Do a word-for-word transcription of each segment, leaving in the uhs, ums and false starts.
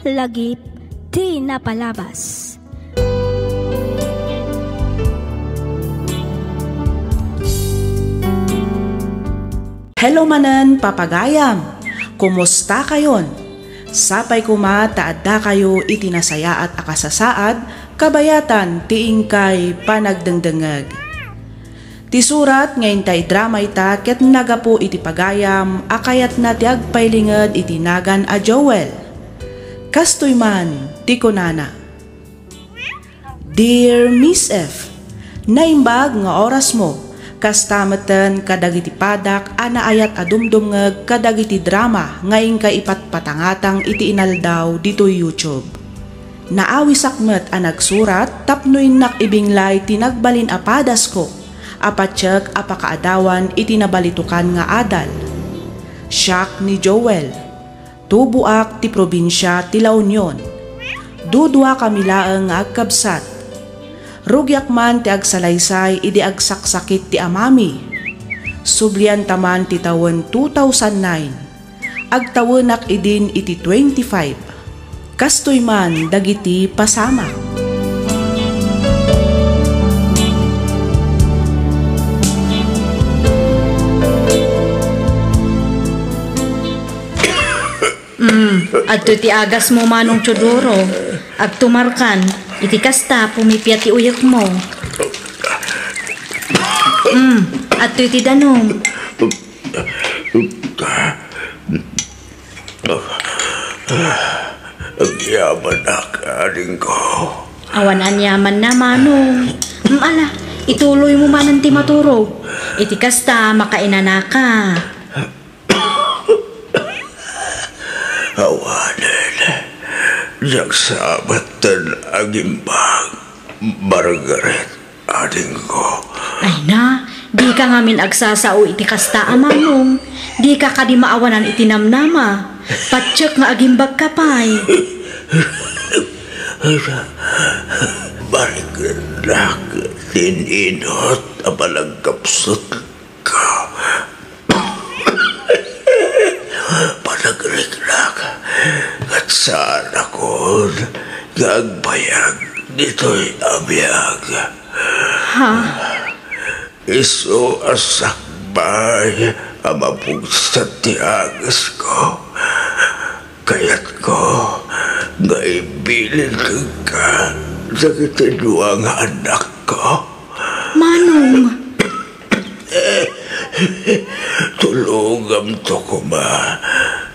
Lagip ti napalabas. Hello manen, papagayam! Kumusta kayon? Sapay koma ta adda kayo iti nasayaat a kasasaad, kabayatan ti inkay panagdengdengngeg. Ti surat nga intay drama ita ket nagapu iti pagayam a kayatna ti agpailinged iti nagan a Joel. Kastoy man ti kunana, "Dear Miss F, naimbag nga orasmo, kasta metten kadagiti padak a naayat a dumdumngeg kadagiti drama nga inkay ipatpatangatang iti inaldaw ditoy YouTube. Naawisak met a nagsurat tapno innak ibinglay ti nagbalin a padasko a patiek a pakaadawan iti nabalitokan nga adal. Siak ni Joel. Tuboak ti probinsia ti La Union. Dudua kami laeng nga agkabsat. Rugiak man ti agsalaysay idi agsaksakit ti amami. Sublianta man ti tawen two thousand nine. Agtawenak idin iti twenty-five. Kastoy man dagiti pasamak." Mm, adtoy ti agasmo, Manong Teodoro. Agtumarkan. Iti kasta, pumipia ti uyekmo. Mm, adtoy ti danum. Agyamanak, adingko. Awan aniamanna, Manong. Mm, ala, ituloymo manen ti maturog. Iti kasta, makainanaka. Awanen, diak sa metten agimbag, Margaret, adingko. Ay na, dika ngamin agsasao iti kasta a Manong. Dika kadi maawanan iti namnama. Patiek nga agimbagka pay. Mariknak ti inut a panagkapsut ka. Panagriknak, ket saanakon nga agbayag ditoy a biag. Ha? Isu a sakbay a mapugsa ti agesko, kayatko nga ibilin kenka dagiti dua nga annakko. Manong! Tulogamto koma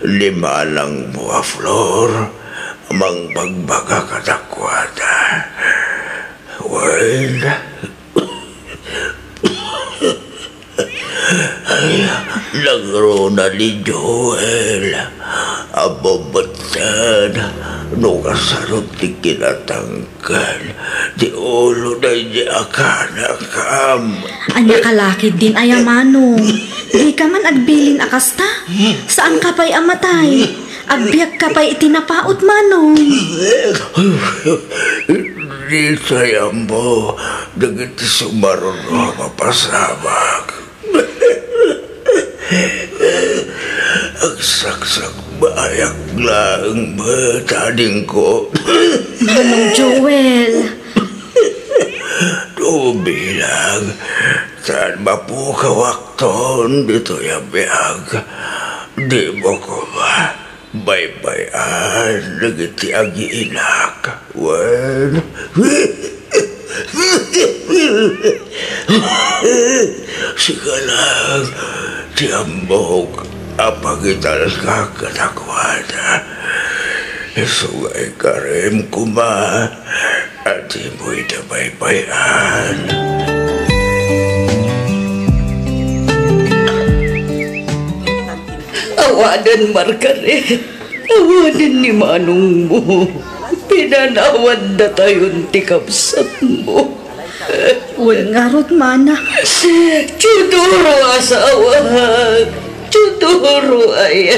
ni manangmo a Flor a mangbagbaga kadakuada. Wen, nagruna ni Joel a mametten no kasano ti kinatang- ken ti ulo daydi a kanakam. Ania ka la ketdin aya, Manong? Dika man agbilin a kasta? Saanka pay a matay. Agbiagka pay iti napaut, Manong. Ditay ammo dagiti sumaruno a mapasamak. Agsaksakbayak laeng met, adingko. Manong Joel. Tubilang, ta mapukawakton ditoy a biag. Dimo koma baybay-an dagiti agiinak wen sika laeng ti ammok a pangitalka kadakuada. Isu nga ikarem koma a dimo ida baybay-an. Awanen, Margaret. Awanen ni manongmo. Pinanawandatayon ti kabsatmo. Wen ngarud, mana. Teodoro, asawak. Teodoro, aya.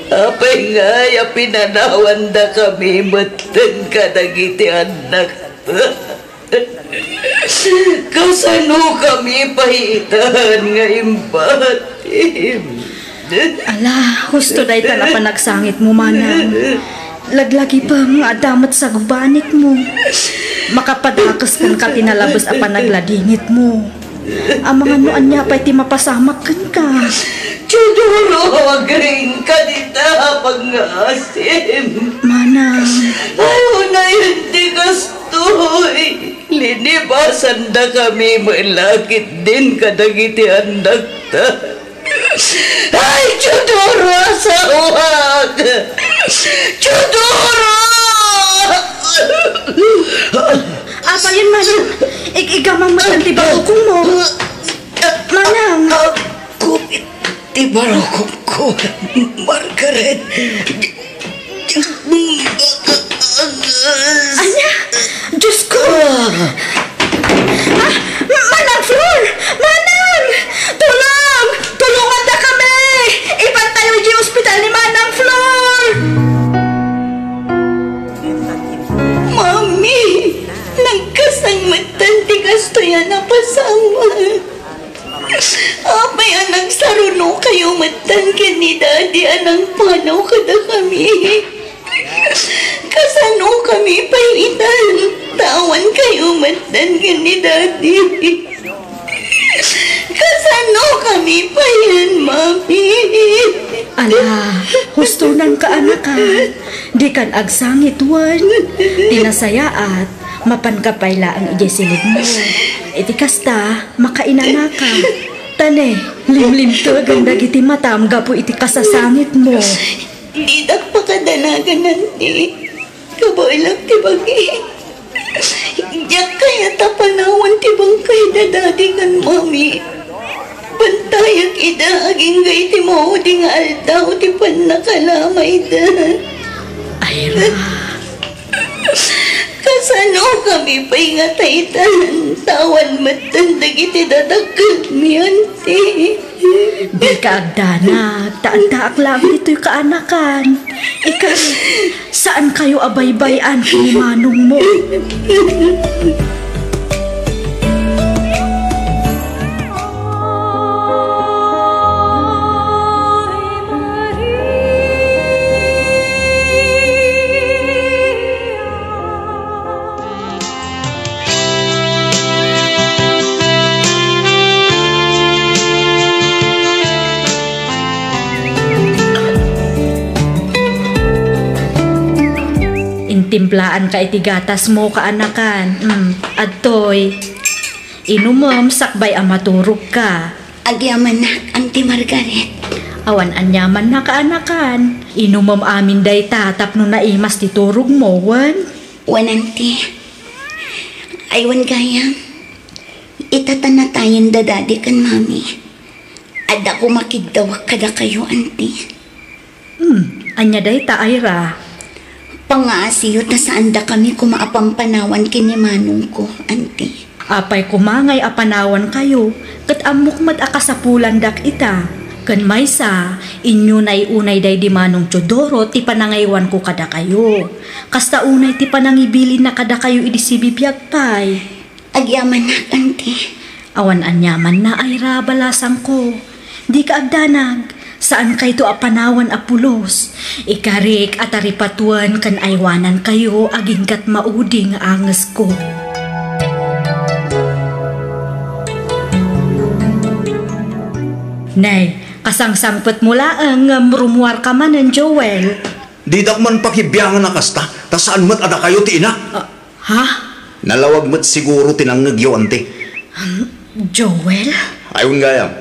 Apay ngay a pinanawandakami metten kadagiti annak? Kasanokami pay itan nga imbatim? Ala, husto daytan a panagsangitmo, manang. Laglagipem nga adda met sagubanikmo. Makapadakes kenka ti nalabes a panagladingitmo. Amangan no ania pay ti mapasamak kenka. Teodoro, agriingka dita a pangngaasim. Manang. Ay, unayen ti kastoy. Linibasandakami met la ketdin kadagiti annakta. Ay, Teodoro, asawak! Teodoro! Apayen, Manang? Ig-igamang met ti barukongmo. Manang! Agkupit ti barukongko, Margaret. Ania? Diosko! Ah! Manang Flor! Manang! Tulong! Tulongandakami! Ipantayo idiay ospital ni Manang Flor! Mami, nagkasangmetan ti kastoy a napasamak. Apay a nagsarunokayo metten ken ni Daddy a nangpanaw kadakami? Kasanokami pay itan ta awankayo metten ken ni Daddy? Kasanokami payen, Mami? Ala, husto nang kaanakan. Dikan agsangit wen. Ti nasayaat, mapanka pay laeng idiay silibmo. Iti kasta, makainanaka. Ta ne, limlimtegen dagiti matam gapu iti kasasangitmo. Didak pakadanagan, Auntie. Kabaelak ti bagi. Diak kayat a panawan ti bangkay da Daddy ken Mami. Bantayak ida agingga iti maudi nga aldaw ti pannakalamayda. Ira. Kasanokami pay nga taytan, ta awan metten dagiti dadakkelmi, Auntie? Dika agdanag, ta addaak laeng ditoy kaanakan. Ikari, saankayo a baybay-an ken ni manongmo. Intimplaanka iti gatasmo, kaanakan. Mm, adtoy. Inumem sakbay a maturogka. Agyamanak, Auntie Margaret. Awan aniamanna, kaanakan. Inumem amin dayta tapno naimas ti turogmo, wen? Wen, Auntie. Ay, wen gayam. Ita ta natayen da Daddy ken Mami. Adda koma kiddawek kadakayo, Auntie. Hmm, ania dayta, Ira? Pangngaasiyo ta saandakami koma a pampanawan ken ni manongko, Auntie. Apay koma ngay a panawankayo, ket ammok met a kasapulandak ita. Ken maysa, inyunay unay daydi Manong Teodoro ti panangaywanko kadakayo. Kasta unay ti panangibilinna kadakayo idi sibibiag pay. Agyamanak, Auntie. Awan aniamanna, Ira, balasangko. Dika agdanag. Saankayto a panawan a pulos. Ikarik a taripatoen ken aywanankayo aginggat maudi nga angesko. Nay, kasangsangpetmo laeng ngem rummuarka manen, Joel. Didak man pakibiangan a kasta, ta saan met a dakayo ti ina. Ah, Ha? Nalawag met siguro ti nangngegyo, Auntie. Um, Joel? Ay, wen gayam.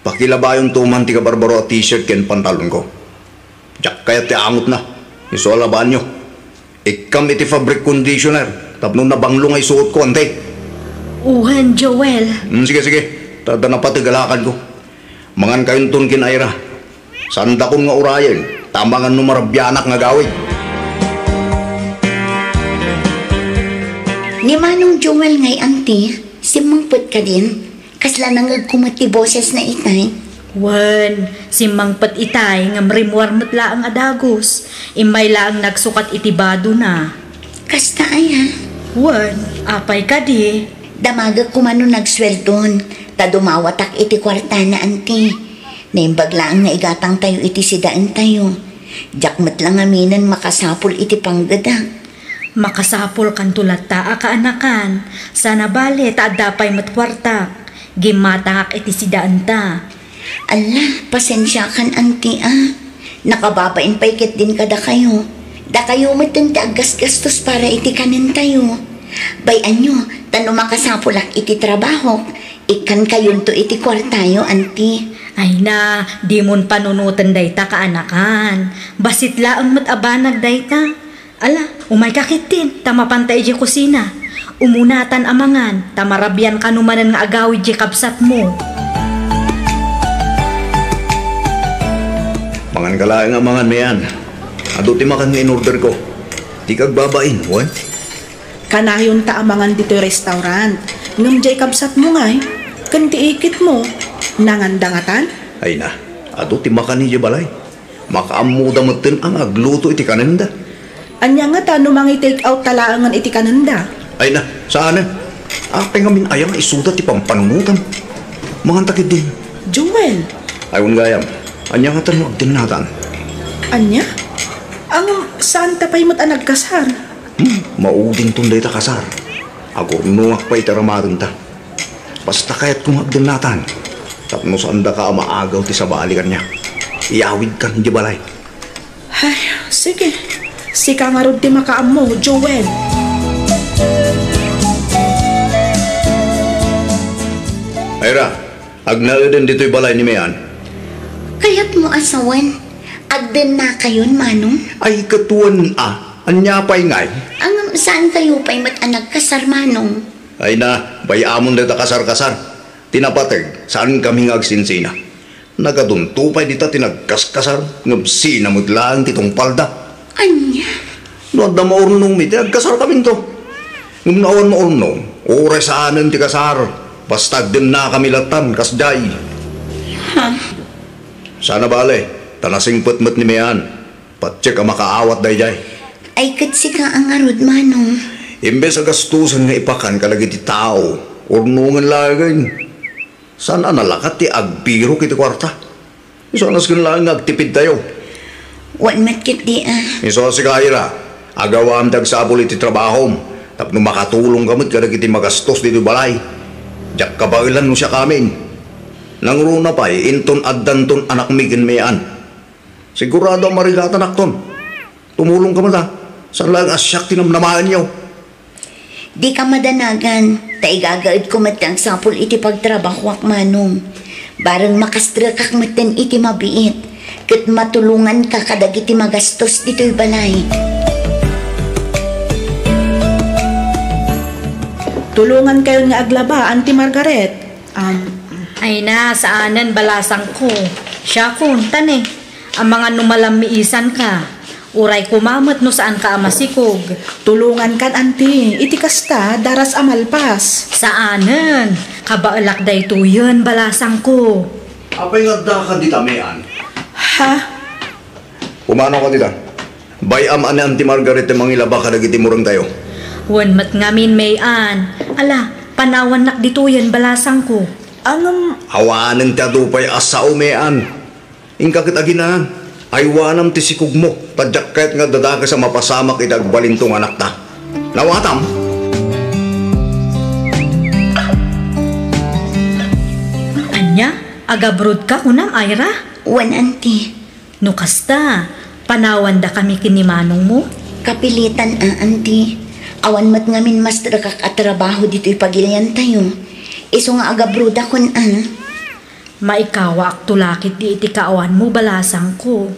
Pakilabayonto man ti kabarbaro a t-shirt ken pantalonko. Diak kayat ti angotna. Isu a labaanyo. Ikkam iti fabric conditioner tapno nabanglo nga isuotko, Auntie. Wen, Joel. Hmm, sige, sige. Ta, ta napateg a lakadko. Mangankayonton ken Ira. Saandakon nga urayen, ta amangan no marabianak nga agawid. Ni Manong Joel ngay, Auntie, simmangpet kadin? Kasla nangngegko met ti bosesna itay? Wen, simmangpet itay, ngem rimmuar met laeng a dagus. Immay laeng nagsukat iti badona. Kasta aya? Wen, apay kadi? Damagek koma no nagsueldon, ta dumawatak iti kuartana, Auntie. Naimbag laeng nga igatangtayo iti sidaentayo. Diak met la ngaminen makasapul iti panggedak. Makasapulkanto latta a kaanakan. Sana bale ta adda pay met kuartak. Gimmatangak iti sidaenta. Alla, pasensiakan, anti, a. Nakababain pay ketdin kadakayo. Dakayo metten ti aggasgastos para iti kanentayo. Bay-anyo, ta no makasapulak iti trabahok, ikkankayonto iti kuartayo, anti. Ay na, dimon panunoten dayta kaanakan. Bassit laeng met a banag dayta. Ala, umayka ketdin, ta mapanta idiay kusina. Umunatan a mangan, ta marabian kano manen nga agawid diay kabsatmo. Manganka laeng a mangan, Mean. Adu ti makan nga in-orderko. Dika agbabain, wen? Kanayonta a mangan ditoy restaurant. Ngem diay kabsatmo ngay, ken ti iketmo, nanganda ngatan? Ay na, adu ti makan idiay balay. Makaammoda metten a nga agluto iti kanenda. Ania ngata no mangi-take out ta laengen iti kanenda? Ay na, saanen. Apay ngamin aya nga isuda ti pampanunotam? Manganta ketdin. Joel! Ay, wen gayam. Ania ngata no agdennatan? Ania? Ngem saanta pay met a nagkasar? Hmm, maudington dayta kasar. Agurnongak pay iti aramarenta. Basta kayatko nga agdennatan. Tapno saandaka a maagaw ti sabali kaniak. Iyawidkan idiay balay. Ay, sige. Sika ngarud ti makaammo, Joel. Ira, agnaeden ditoy balay ni Mean. Kayatmo a sawen, agdennakayon, Manong? Ay, ket wen a. Ania pay ngay? Ngem saankayo pay met a nagkasar, Manong? Ay na, bay-amon dayta kasar-kasar. Ti napateg, saankami nga agsinsina. Nagadunto pay dita ti nagkaskasar, ngem sina met laeng ti tungpalda. Ania? No adda maurnongmi, ti agkasarkaminto. Ngem no awan maurnong, uray saanen ti kasar, basta agdennakami lattan, kasdiay. Ha? Sana bale, ta nasingpet met ni Mean. Patiek a makaawat daydiay. Ay, ket sika a ngarud, Manong. Imbes a gastusen nga ipakan kadagiti tao, urnongen laengen. Saan a nalakat ti agbirok iti kuarta? Isu a nasken laeng nga agtipidtayo. Wen met ketdi a. Isu a sika, Ira, agawam ti agsapul iti trabahom tapno makatulongka met kadagiti magastos ditoy balay. Diak kabaelan no siakamin. Nangruna pay inton addanton anakmi ken Mean. Sigurado a marigatanakton. Tumulongka met a. Saan laeng a siak ti namnamaenyo. Dika madanagan, ta igagaedko met ti agsapul iti pagtrabahoak, Manong. Bareng makastrekak metten iti mabiit, ket matulonganka kadagiti magastos ditoy balay. Tulongankayon nga aglaba, Auntie Margaret. Um, Ay na, saanen, balasangko. Siakon, tane. Amangan no malammiisanka. Uray koma met no saanka a masikog. Tulongankan, Auntie. Iti kasta, daras a malpas. Saanen. Kabaelak daytoyen, balasangko. Apay nga addaka dita, Mean? Ha? Pumanaw ka dita. Bay-am a ni Auntie Margaret ti mangilaba kadagiti murengtayo. Wen met ngamin, Mean. Ala, panawannak ditoyen, balasangko. Ngem awanen ti adu pay a sao, Mean. Inka ket aginan, aywanam ti sikogmo, ta diak kayat nga adda dakes a mapasamak iti agbalinto nga anakta. Nawatam? Ania? Agabrodka, kunam, Ira? Wen, Auntie. No kasta, panawandakami ken ni manongmo? Kapilitan a, Auntie. Awan met ngamin mastrekak a trabaho ditoy pagiliantayo. Isu nga agabrodakon a. Maikawaakto la ketdi iti kaawanmo, balasangko.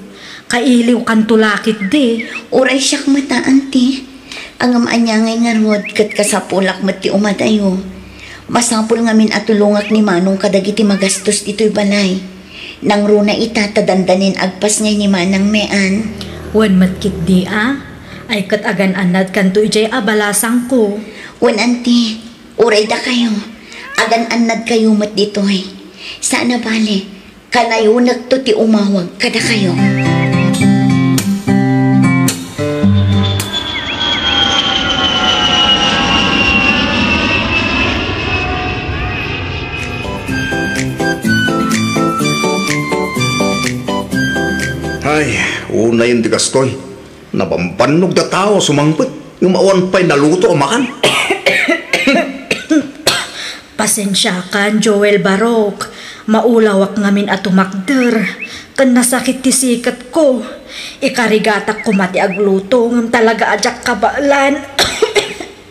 Kailiwkanto la ketdi. Uray siak met a, Auntie. Ngem ania ngay ngarud ket kasapulak met ti umadayo. Masapul ngamin a tulongak ni Manong kadagiti magastos ditoy balay. Nangruna ita ta dandanin agpasngay ni Manang Mean. Wen met ketdi a, ay ket agan-annadkanto idiay a, balasangko. Wen, Auntie, uray dakayo, agan-annadkayo met ditoy. Saan a bale, kanayonekto ti umawag kadakayo. Ay, Unayen ti kastoy, nabambannogda tao a sumangpet, ngem awan pay naluto a makan. Pasensiakan, Joel Barok. Maulawak ngamin a tumakder, ken nasakit ti siketko. Ikarigatak koma ti agluto, ngem talaga a diak kabaelan.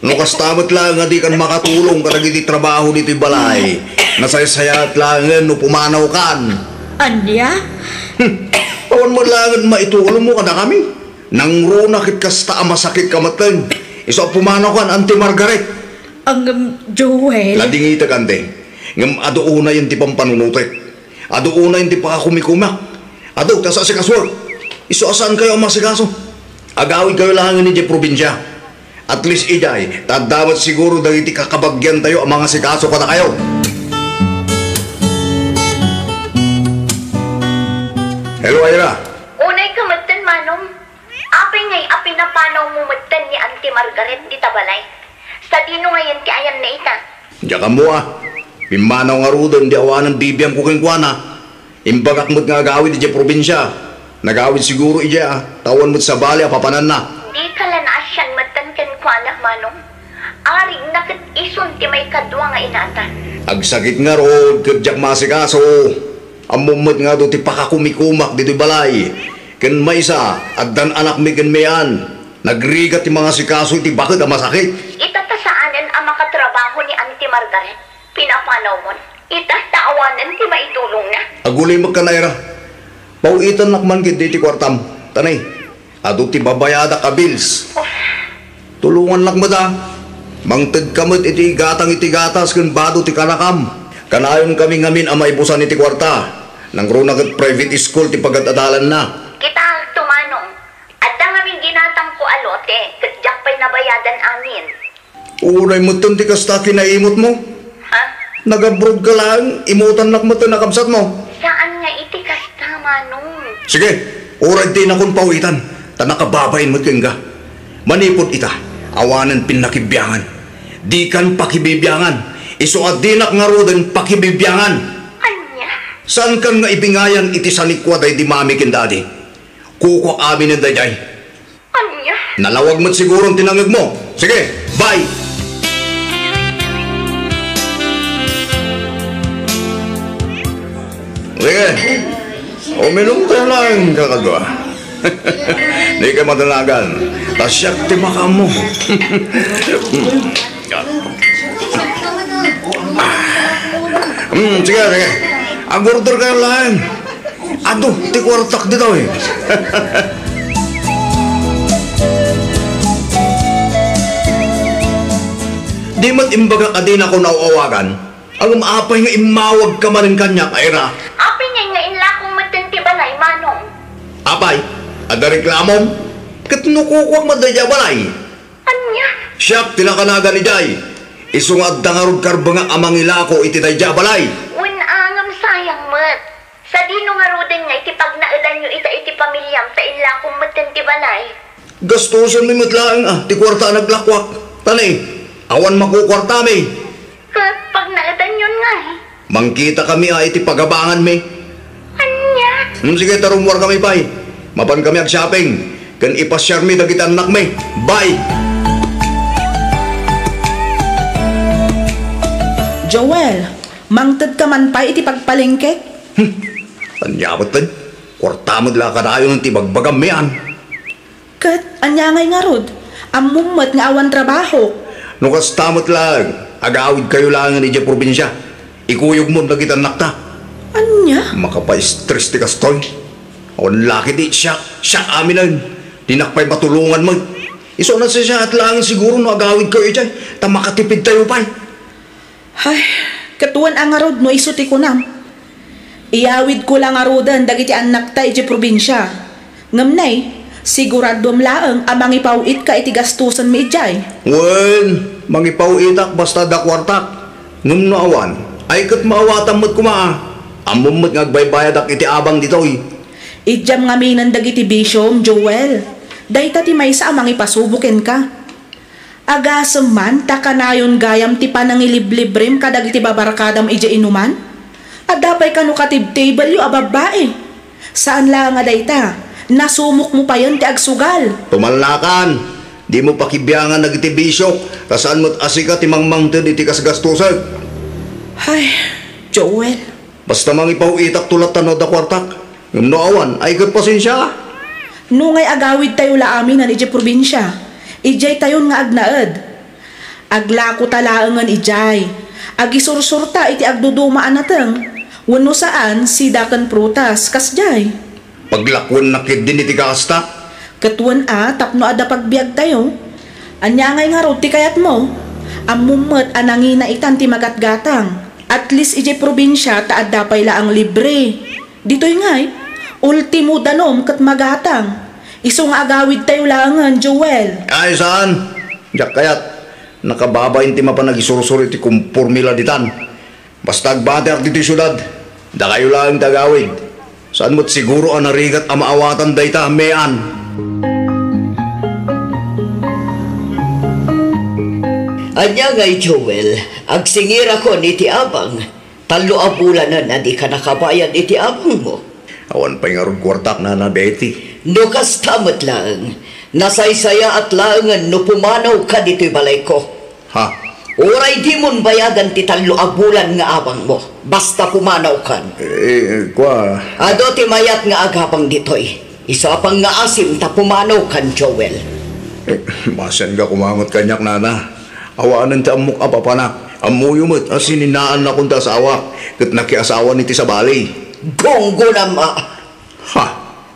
No kasta met laeng a dikan makatulong kadagiti trabaho ditoy balay, nasaysayaat laengen no pumanawkan. Ania? Hmm. Awan met laengen maitulongmo kadakami. Nangruna ket kasta a masakitka metten. Isu a pumanawkan, Auntie Margaret. Ngem, Joel. Ladingitek, Auntie. Ngem adu unayen ti pampanunotek. Adu unayen ti pakakumikumak. Adu, ta saasikasuek. Isu a saankayo a masikaso. Agawidkayo laengen idiay probinsia. At least idiay, ta adda met siguro dagiti kakabagiantayo a mangasikaso kadakayo. Hello, Ira. Unay ka metten, Manong. Apay ngay a pinapanawmo metten ni Auntie Margaret dita balay? Sadino ngayen ti ayanna ita? Diak ammo a. Pimmanaw ngaruden ti awanen bibiangko kenkuana. Imbagak met nga agawid idiay probinsia. Nagawid siguro idiay a, ta awan met sabali a papananna. Dika la naasian metten kenkuana, Manong. Arigna ket isun ti maikadua nga inatan. Agsakit ngarud ket diak maasikaso. Ammom met nga adu ti pakakumikumak ditoy balay. Ken maysa, addan anakmi ken Mian. Nagrigat ti mangasikaso iti baket a masakit. Ita ta saanen a makatrabaho ni Auntie Margaret. Pinapanawmon. Ita ta awanen ti maitulongna. Agulimek kan, Ira. Paw-itannak man ketdi ti kuartam. Tanay, adu ti babayadak a bills. Tulongannak met a. Mangtedka met iti igatang iti gatas ken bado ti kanakam. Kanayonkami ngamin a maibusan iti kuarta. Nangruna ket private school ti pagad-adalanna. Kita, Manong. Adda ngamin ginatangko a lote, ket diak pay nabayadan amin. Uray metten ti kasta kinaimutmo. Ha? Nag-abroad ka laeng, imutannak metten a kabsatmo. Saan nga iti kasta, Manong? Sige, uray dinakon paw-itan, ta nakababain met kenka. Manipud ita, awanen pinnakibiangan. Dikan pakibibiangan, isu a dinak ngaruden pakibibiangan. Ania? Saankan nga ibingayan iti sanikua daydi mami ken dadi? Kukuak aminen daydiay. Ania? Nalawag met siguro ti nangngegmo. Sige, bye! Sige, uminom kayo lang, kakadua. Di ka madanagan. Ta siak ti makaammo. Hmm, sige, sige. Ag-order kayo lang. Adu, ti kuartak ditoy. Di met imbagak a dinakon aw-awagan, ngem apay nga immawagka manen kaniak, Ira? Apay ngay nga inlakong metten ti balay, Manong? Apay, adda reklamom? Ket no kukuak met daydiay a balay? Ania? Siak ti nakanagan idiay. Isu nga adda ngarud karbengak a mangilako iti daydiay a balay. Wen a, ngem sayang met. Sadino ngaruden nga iti pagnaedanyo ita iti pamiliam ta inlakom metten ti balay? Gastosenmi met laeng a ti kuarta a naglakuak. Tani, awan makukuartami. Ket pagnaedanyon ngay? Mangkitakami a iti pagabanganmi. Ania? Hmm, sige, ta rummuarkami pay. Mapankami ag-shopping. Ken ipasiarmi dagiti annakmi. Bye! Joel, mangtedka man pay iti pagpalengkek? Hmm. Ania met ken? Kuarta met la kanayon ti bagbagammi an. Ket ania ngay ngarud? Ammom met nga awan trabahok. No kasta met laeng, agawidkayo laengen idiay probinsia. Ikuyogmon dagiti annakta. Ania? Makapaistres ti kastoy. Awan la ketdi siak, siak aminen. Dinak pay matulongan met. Isu a nasayaat laengen siguro no agawidkayo idiay, ta makatipidtayo pay. Ay, ket wen a ngarud no isu ti kunam. Iyawidko la ngaruden dagiti annakta idiay probinsia. Ngem nay, siguraduem laeng a mangipaw-itka iti gastosenmi idiay. Wen, mangipaw-itak basta adda kuartak. Ngem no awan, ay ket maawatam met koma. Ammom met nga agbaybayadak iti abang ditoy. Idiam ngaminen dagiti bisiom, Joel. Dayta ti maysa a mangipasubo kenka. Agasem man ta kanayon gayam ti panangiliblibrem kadagiti babarkadam idiay inuman? Adda pay kano katibtibelyo a babbai? Saan laeng a dayta, Nasumokmo payen ti agsugal. Tumallakan! Dimo pakibiangan dagiti bisio, ta saan met a sika ti mangmangted iti kasgastusek. Ay, Joel. Basta mangipaw-itakto latta no adda kuartak. Ngem no awan, ay ket pasensia. No ngay agawidtayo la amin idiay probinsia, idiaytayon nga agnaed. Aglakota laengen idiay. Agisursurta iti agduduma a nateng. Wenno saan, sida ken prutas, kasdiay. Paglakuennak ketdin iti gaasta. Ket wen a, tapno adda pagbiagtayo. Ania ngay ngarud ti kayatmo? Ammom met a nangina itan ti magatgatang. At least idiay probinsia ta adda pay laeng libre. Ditoy ngay, ultimo danum ket magatang. Isu nga agawidtayo laengen, Joel. Ay, saan? Diak kayat. Nakababain ti mapan agisursor iti kumporme la ditan. Basta agbatiak ditoy siudad, dakayo laeng ti agawid. Saan met siguro a narigat a maawatan dayta, Mean? Ania ngay, Joel, agsingirakon iti abang, tallo a bulanen a dika nakabayad iti abangmo. Awan pay ngarud kuartak, Nana Betty. No kasta met laeng, nasaysayaat laengen no pumanawka ditoy balayko. Ha? Uray dimon bayadan ti tallo a bulan nga abangmo, basta pumanawkan. Eh, kua. Adu ti mayat nga agabang ditoy. Isu a pangngaasim ta pumanawkan, Joel. Eh, masiangga koma met kaniak, Nana. Awanen ti ammok a papanak. Ammoyo met a sininaannakon ti asawak ket nakiasawan iti sabali. Gunggonam a. Ha?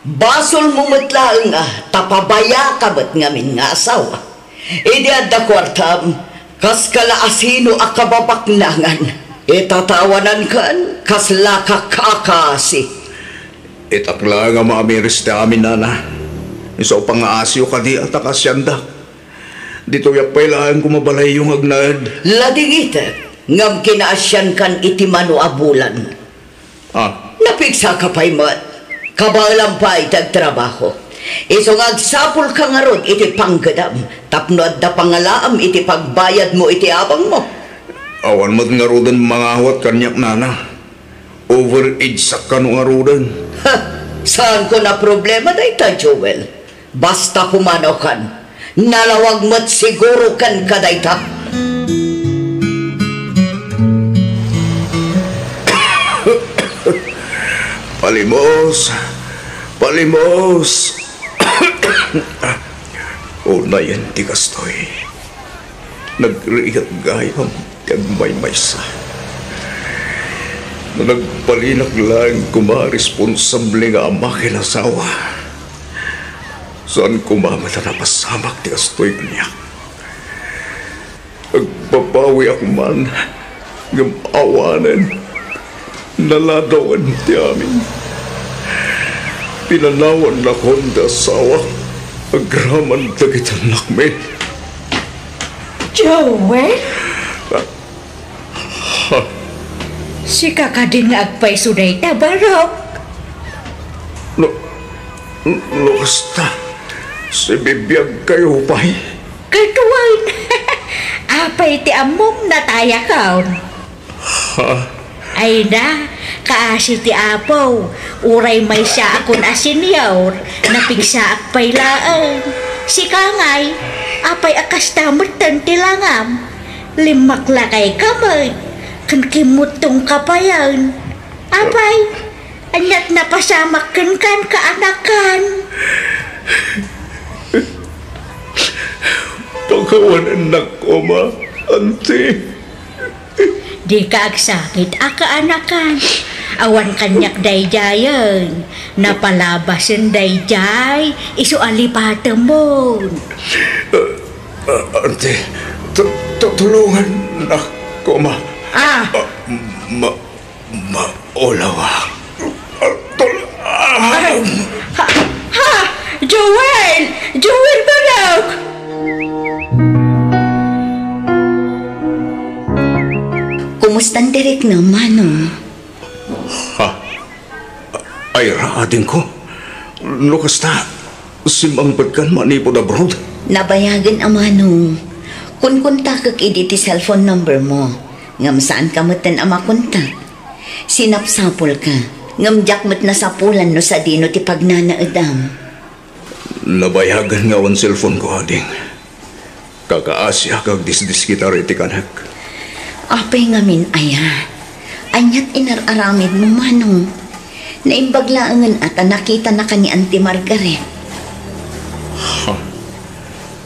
Basolmo met laeng a ta pabayaka met ngamin nga asawa. Idi adda kuartam, kaskala asino a kababaknangan. Itatawanankan, kaslaka kakaasi. Itak laeng a maamiris ti amin, Nana. Isu a pangaasiyo kadi a ta kaasiandak. Ditoyak pay laeng koma balayyo nga agnaed. Ladingitek, ngem kinaasiankan iti mano a bulan. Ah. Napigsaka pay met. Kabaelam pay ti agtrabaho. Isu nga agsapulka ngarud iti panggedam tapno adda pangalaam iti pagbayadmo iti abangmo. Awan met ngaruden mangawat kaniak, Nana. Overage-ak kano ngaruden. Ha! Saanko a problema dayta, Joel. Basta pumanawkan, nalawag met siguro kenka dayta. Palimos! Palimos! Unayen ti kastoy. Nagrigat gayam ti agmaymaysa. No nagbalinak laeng koma a responsable nga ama ken asawa, saan koma met a napasamak ti kastoy kaniak. Agbabawiak man, ngem awanen. Naladawen ti amin. Pinanawannakon ti asawak agraman dagiti annakmi. Joel? Ah, ha? Sika kadi nga agpayso dayta, Barok? No, no kasta, sibibiagkayo pay? Ket wen, apay ti ammom, natayakon? Ha? Ay na, kaasi ti Apo, uray maysaakon a senior, napigsaak pay laeng. Sika ngay, apay a kasta metten ti langam? Limmaklakayka met, ken kimmuttongka payen. Apay, aniat napasamak kenkan, kaanakan? Pakawanennak koma, Auntie. Dika agsakit a kaanakan. Awan kaniak daydiayen. Napalabasen daydiay, isu a lipatemon. Ah, ah, Auntie, tu-, tu-, tulongannak koma. Ah. Ah, ma-, Maulaw. Ay, ha, ha! Joel! Joel Barok! Kumustan ti riknam, Manong? Ha? Ay, ra, adingko. No kasta, simmangpetkan manipud abroad? Nabayagen, Manong. Kunkontakek idi ti cellphone number mo. Ngem saanka metten a makontak. Sinapsapulka, Ngem diak met nasapulan no sadino ti pagnanaedam. Nabayagen nga awan cellphone-ko, ading. Kakaasiak agdisdiskitar iti kanek. Apay ngamin aya? Ania ti inar-aramidmo, Manong? Naimbag laengen a ta nakitanaka ni Auntie Margaret. Ha?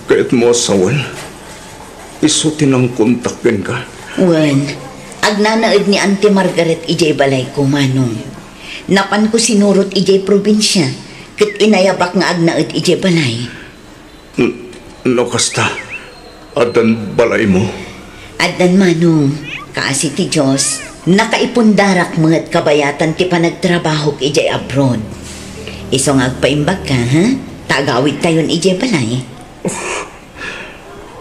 Kayatmo a sawen? Isu ti nangkontak kenka? Wen, agnanaed ni Auntie Margaret idiay balayko, Manong. Napanko sinurot idiay probinsia, ket inayabak nga agnaed idiay balay. N-, no kasta, addan balaymo? Addan, Manong. Kaasi ti Dios, nakaipundarak met kabayatan ti panagtrabahok idiay abroad. Isu nga agpaimbagka, ha? Ta agawidtayon idiay balay.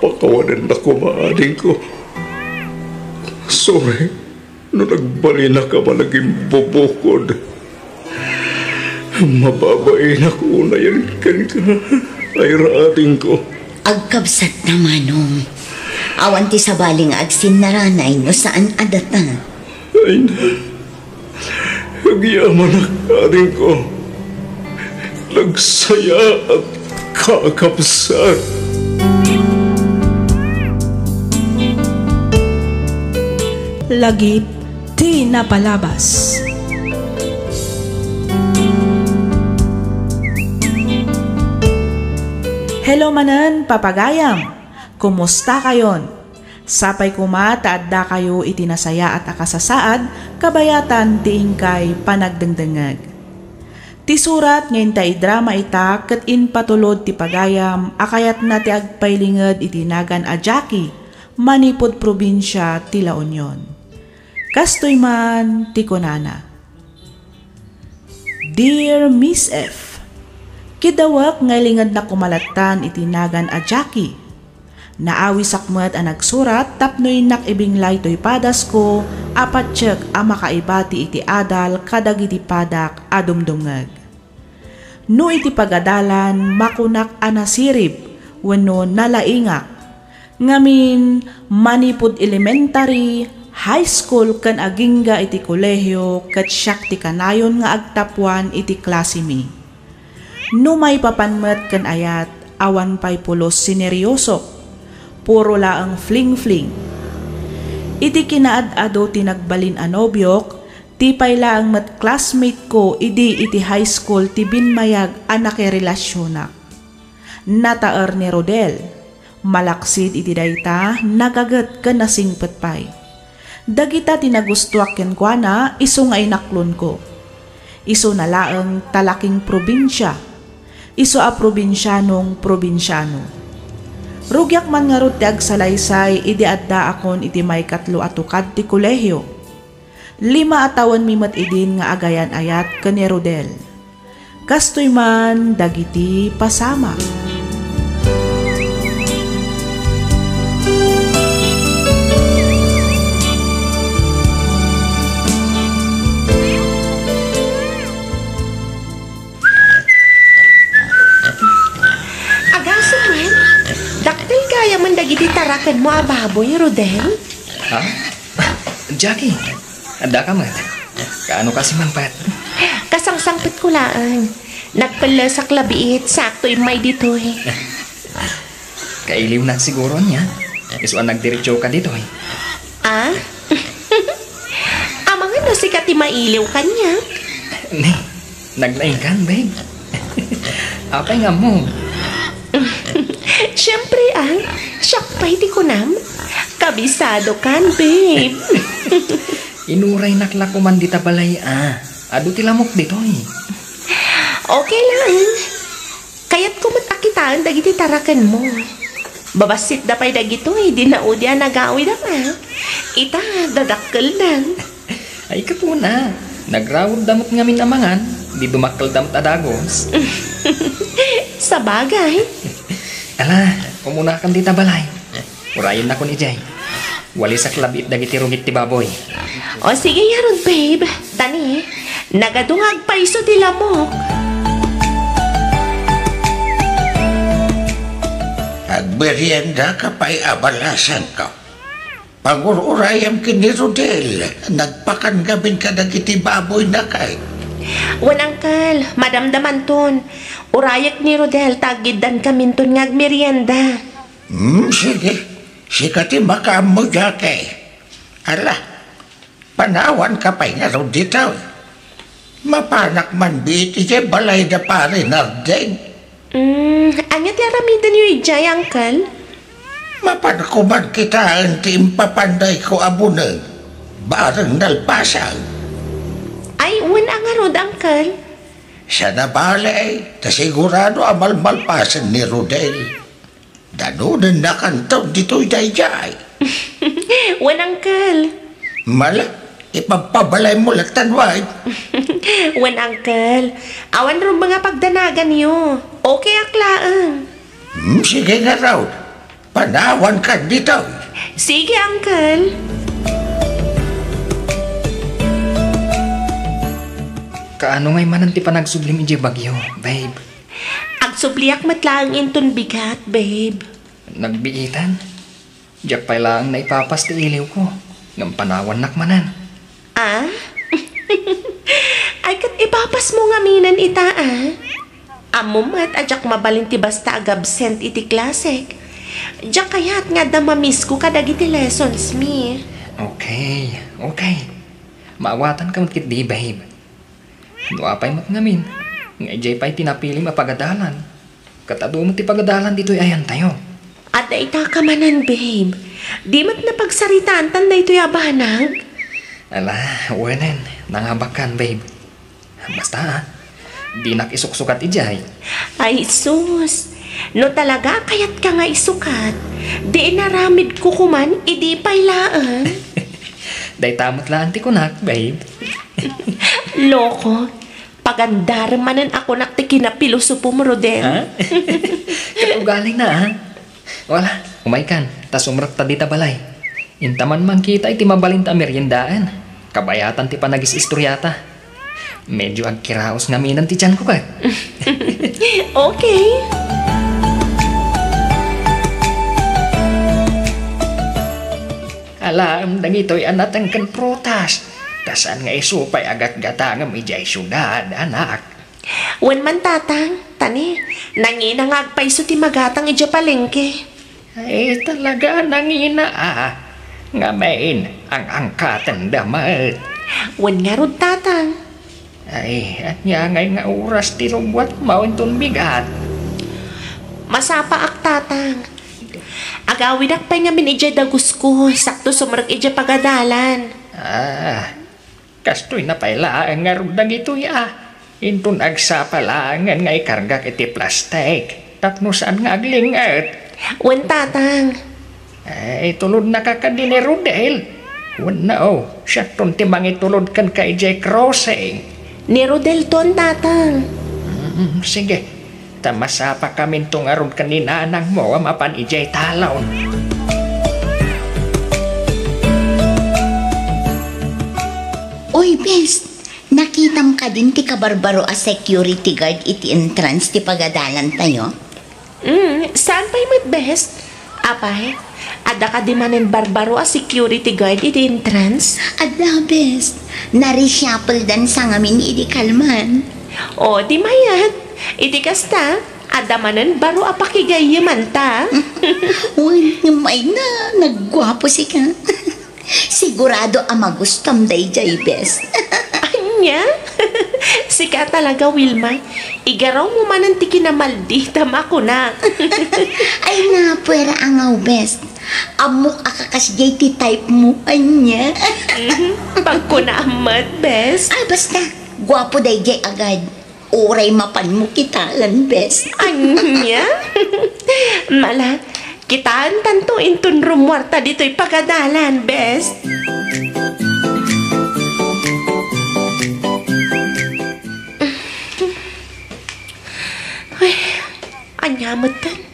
Pakawanennak koma, adingko. Sorry no nagbalinak a managimbubukod. Mababainak unayen kenka, Ira, adingko. Agkabsatna, Manong. Awan ti sabali nga agsinnaranay no saan a data. Ay na. Agyamanak, adingko. Nagsaya at kakabsat. Lagip ti napalabas. Hello manen, papagayam. Kumusta kayon? Sapay koma ta addakayo iti nasayaat a kasasaad, kabayatan ti inkay panagdengdengngeg. Ti surat nga inta idrama ita ket impatulod ti pagayam a kayatna ti agpailinged iti nagan a Jackie manipud probinsia ti La Union. Kastoy man ti kunana, Dear Miss F, kidawek nga ilingednak koma lattan iti nagan a Jackie. Naawisak met a nagsurat tapno innak ibinglay toy padasko a patiek a makaibati iti adal kadagiti padak a dumdumngeg. No iti pagadalan, makunak a nasirib wenno nalaingak. Ngamin, manipud elementary, high school ken agingga iti kolehio ket siak ti kanayon nga agtapuan iti klasemi. No maipapan met ken ayat, awan pay pulos sineryosok. Puro laeng fling-fling. Iti kinaad-ado ti nagbalin a nobiok, ti pay laeng met classmate ko idi iti high school ti binmayag a nakerelasionak. Nataer ni Rodel. Malaksid iti dayta, nagaget ken nasingpet pay. Dagita ti nagustuak kenkuana isu nga inaklonko. Isuna laeng talaking probinsia. Isu a probinsianong probinsiano. Rugiak man ngarud ti agsalaysay idi addaakon iti maikatlo a tukad ti kolehio. Lima a tawenmi met idin nga agayan-ayat ken ni Rodel. Kastoy man dagiti pasamak. Agasem man, dakkel gayamen dagiti tarakenmo a baboy, Rodel. Ha? Jackie, addaka met. Kaano kasi mangpet? Kasangsangpetko laeng. Nagpellesak la biit, sakto immay ditoy. Kailiwnak siguro nia. Isu a nagdiretsoka ditoy. Ah? Amangan no sika ti mailiw kaniak? Ne, naglaingkan, babe. Apay nga ammo? Siyempre, ah. Siak pay ti kunam. Kabisadokan, babe. Inuraynak la koman dita balay, ah. Adu ti lamok ditoy. Okay lang. Kayatko met a kitaen dagiti tarakenmo. Babassit da pay dagitoy, di naudi a nagawidam, ah. Ita, dadakkeldan. Ay, kapuna. Nagrawod da met ngamin a mangan, di dumakkel da met a dagus. Sabagay. Ala, umunakan dita balay. Urayennakon idiay. Walisak la biit dagiti rugit ti baboy. O, sige ngarud, babe. Tani, nagadu nga agpayso ti lamok. Agmeriendaka pay a balasanko. Pangur-urayam ken ni Rodel, nagpakan ngamin kadagiti baboyna kay. Wen, Uncle, madamdamanton. Urayek ni Rodel ta aggiddankaminton nga agmerienda. Hmm, sige. Sika ti makaammo, Jackie. Ala, panawanka pay ngarud ditoy. Mapanak man biit idiay balay da Pari Nardeng. Hmm, ania ti aramidenyo idiay, Uncle? Mapanko man kitaen ti impapandayko a buneng, bareng nalpasen. Ay, wen a ngarud, Uncle. Saan a bale, ta sigurado a malmalpasen ni Rodel. Danonennakanton ditoy daydiay. Wen, Uncle. Mala, ipagpabalaymo lattan, wen. Wen, Uncle. Awan rumbeng a pagdanaganyo. Okay ak laeng. Hmm, sige ngarud. Panawankan ditoy. Sige, Uncle. Kaano ngay manen ti panagsublim idiay bagyo, babe? Agsubliak met laeng inton bigat, babe. Nagbiitan? Diak pay laeng naipapas ti iliwko, ngem panawannak manen. Ah? Ay, ket ipapasmo ngaminen ita, ah? Ammom met a diak mabalin ti basta agabsent iti klasek. Diak kayat nga adda mamisko kadagiti lessons mi. Okay, okay. Maawatanka met ketdi, babe. No apay met ngamin, nga idiay pay ti napilim a pagadalan, ket adu met ti pagadalan ditoy ayantayo. Adda itaka manen, babe. Di met napagsaritaantan daytoy a banag? Ala, wenen, nangabakan, babe. Basta, ah, dinak isuksukat idiay. Ay, sus! No talaga a kayatka nga isukat, di inaramidko koman idi pay laeng. Dayta met laeng ti kunak, babe. Loko, pagandarem manen a kunak ti kinapilosopom, Rodel. Ha? Ket ugalina, ha? Wala, umaykan, ta sumrekta dita balay. Inta man mangkita iti mabalinta a meriendaen. Kabayatan ti panagis-istoriata. Medyo agkiraos ngaminen ti tianko ket. Okay. Alaem dagitoy a nateng ken prutas. Ta saan nga isu pay a gatgatangem idiay siudad, anak. Wen man, Tatang, ta ni, nangina nga agpayso ti magatang idiay palengke. Ay, talaga a nangina, a. Ngamin, ang-angkatenda met. Wen ngarud, Tatang. Ay, ania ngay nga oras ti rugwatmo inton bigat? Masapaak, Tatang. Agawidak pay ngamin idiay dagusko, sakto sumrek idiay pagadalan. Ah, kastoy na pay laeng ngarud dagitoy, a. Inton agsapa laengen nga ikargak iti plastik, tapno saan nga agling-et. Wen, Tatang. Ay, tulodnaka kadi ni Rodel? Wenno, siakton ti mangitulod kenka idiay crossing. Ni Rodelton, Tatang. Mm, sige. Ta masapakaminto ngarud ken ni nanangmo a mapan idiay talon. Oy, bes, nakitam kadin ti kabarbaro a security guard iti entrance ti pagadalantayo? Mm, saan pay met, bes? Apay, adda kadi manen barbaro a security guard iti entrance? Adda, bes. Nareshuffledan sa ngamin idi kalman. O, di mayat. Iti kasta, adda manen baro a pakigayyemanta. Wen, ngem ay na, nagguapo sika. Sigurado a magustom daydiay, bes. Ania? Sika talaga, Wilma. Igarawmo manen ti kinamalditam a kuna. Ay, napuera a ngaw, bes. Ammok a kakasdiay ti type mo, ania? Mhm. Pagkunaam met, bes. Ay, basta. Guapo daydiay agad. Uray mapanmo kitaen, bes. Ania? Mala, kitaentanto inton rummuarta ditoy pagadalan, bes. Ay, ania metten?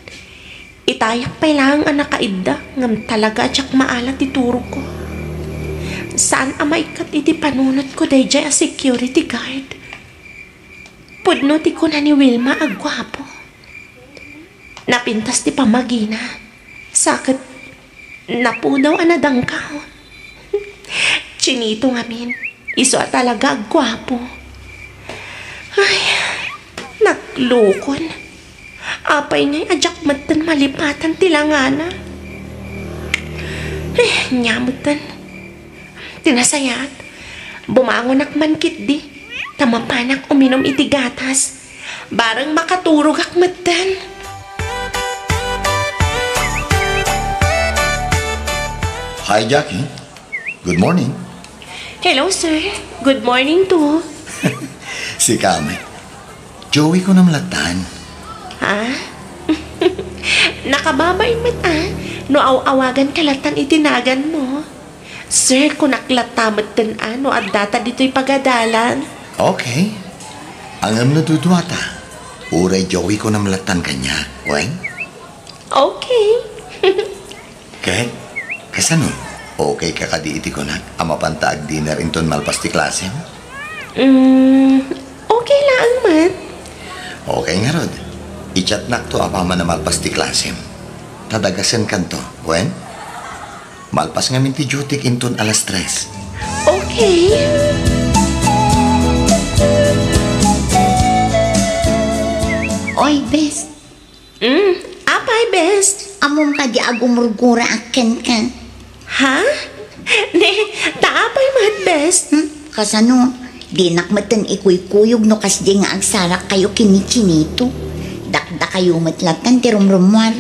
Itayak pay laeng a nakaidda, ngem talaga a diak maala ti turogko. Saan a maikkat iti panunotko daydiay a security guard. Pudno ti kuna ni Wilma a guapo. Napintas ti pammagina. Sa ket napudaw a nadangkaw. Chinito ngamin, isu a talaga a guapo. Ay, naglukon. Apay ngay a diak metten malipatan ti langana? Eh, nia metten. Ti nasayaat, bumangonak man ketdi, ta mapanak uminum iti gatas. Bareng makaturogak metten. Hi, Jackie. Good morning. Hello, sir. Good morning too. Sika met. Joey kunam lattan. Ha? Nakababain met a, no aw-awaganka lattan iti naganmo. Sir, kunak latta metten a, no addata ditoy pagadalan. Okay. Ngem no duduata, uray Joey kunam lattan kaniak, wen? Okay. Ket, kasano? Okay ka kadi iti kunak a mapanta agdinner inton malpas ti klasem? Mm, okay laeng met. Okay ngarud. I-chatnakto apaman a malpas ti klasem. Ta dagasenkanto, wen? Malpas ngamin ti dutyk inton alas tres. Okay. Oy, bes. Mm, apay, bes? Ammom kadi a gumurguraak kenka? Ha? Ne, ta apay met, bes? Hmm? Kasano? Dinak metten ikuykuyog no kasdiay nga agsarakkayo ken ni Chinito. Dakdakayo met lattan ti rumrummuar.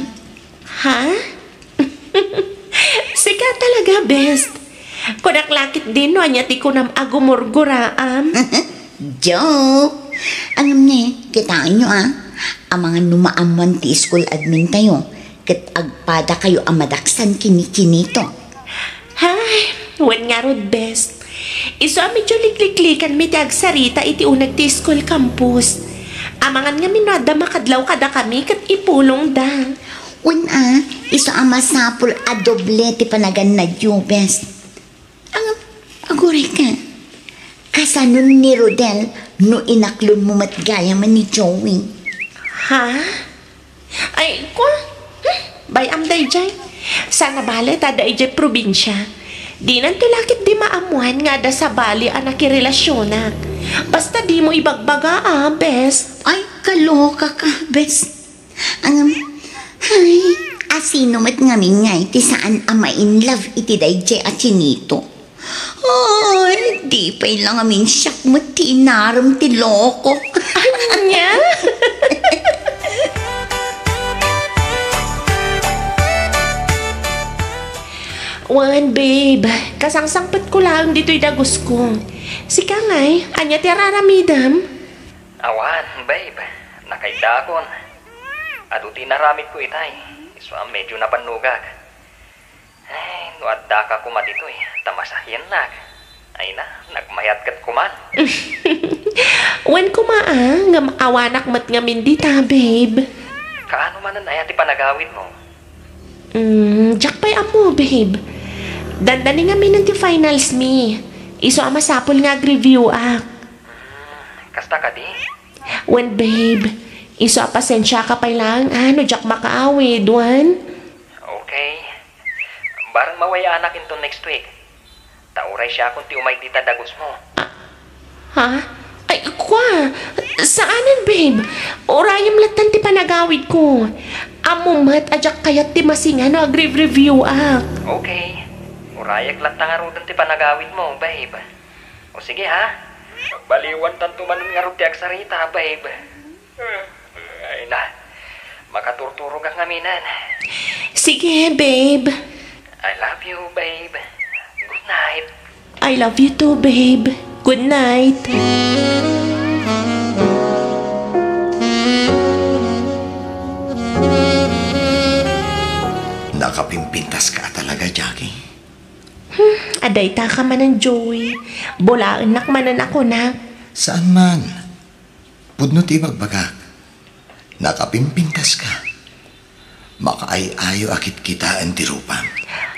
Ha? Sika talaga, bes. Kunak la ketdin no ania ti kunam a gumurguraam. Joke! Ngem ne, kitaenyo a, amangan no maammoan ti school admintayo, ket agpadakayo a madaksan ken ni Chinito. Hay, wen ngarud, bes. Isu a medyo likliklikanmi ti agsarita iti uneg ti school campus. Amangan ngamin no adda makadlaw kadakami ket ipulongda. Wen a, isu a masapul a doble ti panagannayo, bes. Ang, agurayka, kasanon ni Rodel no inaklonmo met gayamen ni Joey? Ha? Ay, kua? Hmm, bay-am daydiay. Saan a bale ta adda idiay probinsia. Dinanto la ketdi maammoan nga adda sabali a nakirelasionak. Basta dimo ibagbaga, a, bes. Ay, kaloka ka, bes. Ngem, ay, asino met ngamin ngay ti saan a ma-in love iti daydiay a Chinito? Ay, di pay la ngamin siak met ti inarem ti loko. Ania? Wen, babe, kasangsangpetko laeng ditoy dagusko. Sika ngay, ania ti ar-aramidem? Awan, babe. Nakaiddaakon. Adu ti inaramidko itay. Isu a medyo napannogak. Ay, no addaka koma ditoy, ta masahiennak. Ay na, nagmayat ket koman. Wen koma a, ngem awanak met ngamin dita, babe. Kaano manen aya ti panagawidmo? Mm, diak pay ammo, babe. Dandani ngaminen ti finals mi. Isu a masapul nga agreviewak. Hmm, kasta kadi? Wen, babe, isu a pasensiaka pay laeng a no diak makaawid, wen? Okay. Bareng maway-anak inton next week. Ta uray siakon ti umay dita dagusmo. Ah, ha? Ay, kua, saanen, babe. Urayem lattan ti panagawidko. Ammom met a diak kayat ti masinga no agreviewak. Okay. Urayek latta ngaruden ti panagawidmo, babe. O sige, ha? Baliwantanto manen ngarud ti agsarita, babe. Ay na, makaturturogak ngaminen. Sige, babe. I love you, babe. Good night. I love you too, babe. Good night. Nakapimpintas ka talaga, Jackie. Hmm, adayta ka manen, Joey. Bulaennak manen a kunak. Saan man? Pudno ti ibagbagak. Nakapimpintas ka. Makaay-ayo a kitkitaen ti rupam.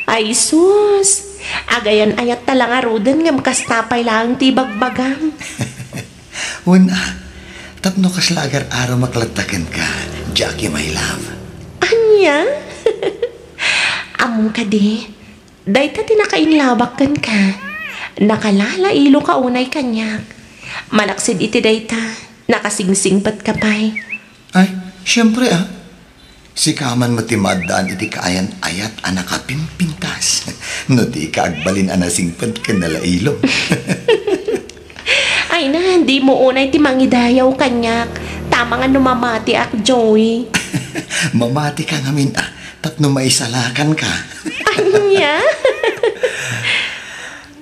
Ay, sus! Agayan-ayat ta la ngaruden ngem kasta pay laeng ti ibagbagam. Wen a, tapno kasla agar-aramak latta kenka, Jackie, my love. Ania? Ammom kadi, dayta ti nakainlabak kenka. Nakalalailo ka unay kaniak. Malaksid iti dayta, Nakasingsingpetka pay? Ay, siempre, ah. Sika man met ti maaddaan iti kaayan-ayat a nakapimpintas. No dika agbalin a nasingpet ken nalailog. Ay na, dimo unay ti mangidayaw kaniak. Tama nga no mamatiak, Joey. Mamatika ngamin, ah, tapno maisalakanka. Ania?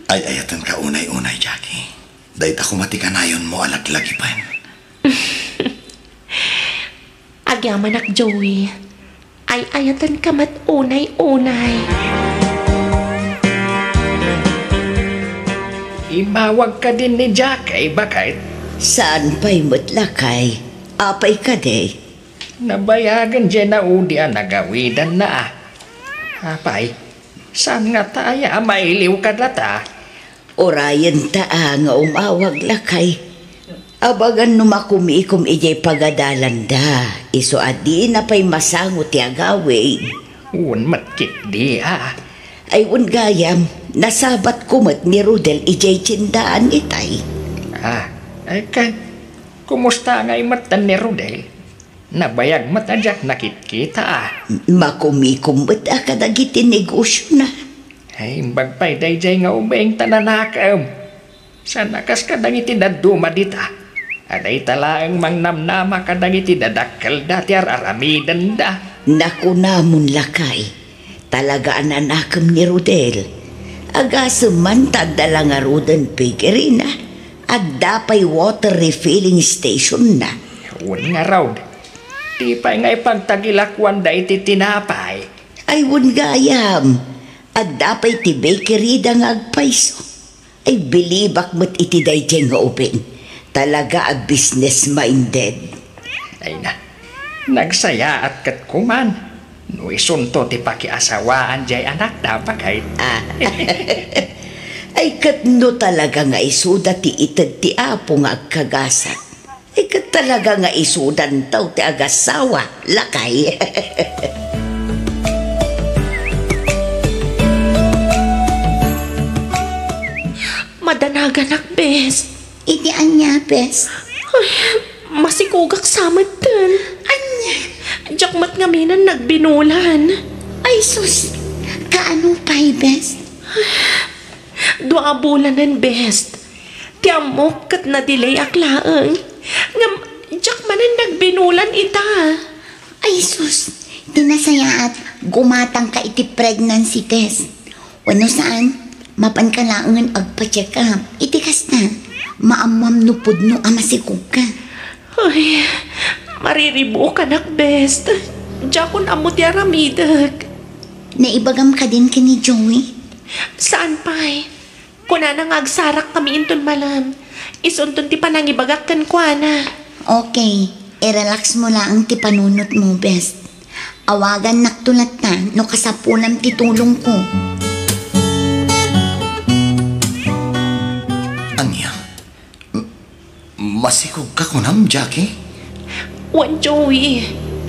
Ay, ayatenka unay-unay, Jackie. Dayta koma ti kanayonmo a laglagipen. Agyamanak, Joey. Ay-ayatenka met unay-unay. Immawag kadin ni Jack, ay baket? Saan pay met, lakay? Apay kadi? Nabayagen diay naudi a nagawidanna, a. Apay, saan ngata aya a mailiw kadata? Urayenta, a, nga umawag, lakay. Abagan no makumikom idiay pagadalanda, isu a dina pay masango ti agawid. Wen met ketdi, a. Ay, wen gayam, nasabatko met ni Rodel idiay tiendaan itay. A, ay ket, kumusta ngay metten ni Rodel? Nabayag met a diak nakitkita, a. Makumikom met a kadagiti negosiona. Ay, imbag pay daydiay nga ubing ta nanakem. Saan a kas kadagiti dadduma dita, a dayta laeng mangnamnama kadagiti dadakkelda ti ar-aramidenda. Nakunamon, lakay, talaga a nanakem ni Rodel. Agasem man ta adda la ngaruden bakery-na, adda pay water refilling station-na. Wen ngarud, ti pay nga ipagtagilakuanda iti tinapay. Ay, wen gayam, adda pay ti bakery-da nga agpayso. Ay, bilibak met iti daydiay nga ubing. Talaga a business-minded. Ay na, nagsayaat ket koman. No isunto ti pakiasawaan diay anakda, baket. A. Ay, ket no talaga nga isuda ti ited ti Apo nga agkagasat, ay, ket talaga nga isudanto ti agasawa, lakay. Madanaganak, bes. Iti ania, bes? Ay, masikogak sa metten. Ania? Diak met ngamin nagbinulan. Ay, sus! Kaano pay, bes? Dua a bulanen, bes. Ti ammok ket nadilayak laeng. Ngem, diak manen nagbinulan ita. Ay, sus! Ti nasayaat, gumatangka iti pregnancy test. Wenno saan, mapanka laengen agpa-check up. Iti kasta, maammoam no pudno a masikogka. Ay, mariribukanak, bes. Diakon ammo ti aramidek. Naibagam kadin ken ni Joey? Saan pay. Kunana nga agsarakkami inton malem. Isunton ti panangibagak kenkuana. Okay, i-relax mo laeng ti panunotmo, bes. Awagannakto latta no kasapulam ti tulongko. Ania? M-, masikogka kunam, Jackie? Wen, Joey.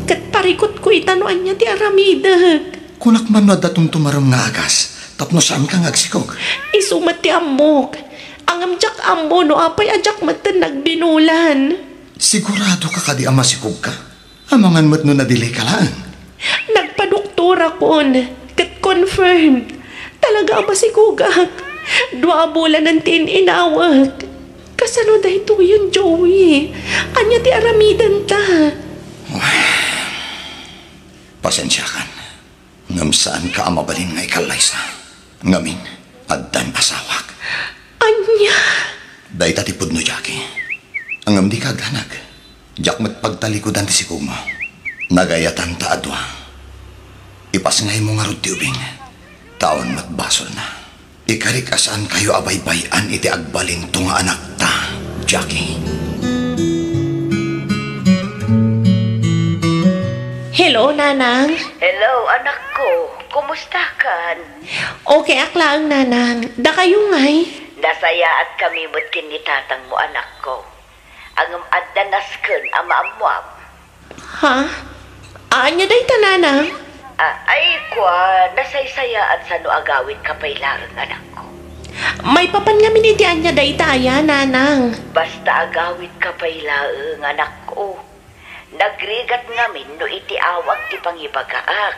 Ket parikutko ita no ania ti aramidek. Kunak man no adda tumtumarem nga agas, tapno saanka nga agsikog. Isu met ti ammok. Ngem diak ammo no apay a diak metten nagbinulan. Siguradoka kadi a masikogka? Amangan met no nadilayka laeng. Nagpadoktorakon, ket confirmed. Talaga a masikogak. Dua a bulanen ti in-inawek. Kasano daytoyen, Joey? Ania ti aramidenta? Pasensiakan. Ngem saanka a mabalin nga ikallaysa. Ngamin, addan asawak. Ania? Dayta ti pudno, Jackie. Ngem dika agdanag. Diak met pagtalikudan ti sikogmo. Nagayatan ta a dua. Ipasngaymo ngarud ti ubing. Ta awan met basolna. Ikarik a saankayo a baybay-an iti agbalinto nga anakta, Jackie. Hello, Nanang. Hello, anakko. Kumustakan? Okay ak laeng, Nanang. Dakayo ngay? Nasayaatkami met ken ni tatangmo, anakko. Ngem adda nasken a maammuam. Ha? Ania dayta, Nanang? A, ay, kua, nasaysayaat sano agawidka pay laeng, anakko. Maipapan ngamin iti ania dayta aya, nanang? Basta agawidka pay laeng, anakko. Nagrigat ngamin no iti awag ti pangibagaak.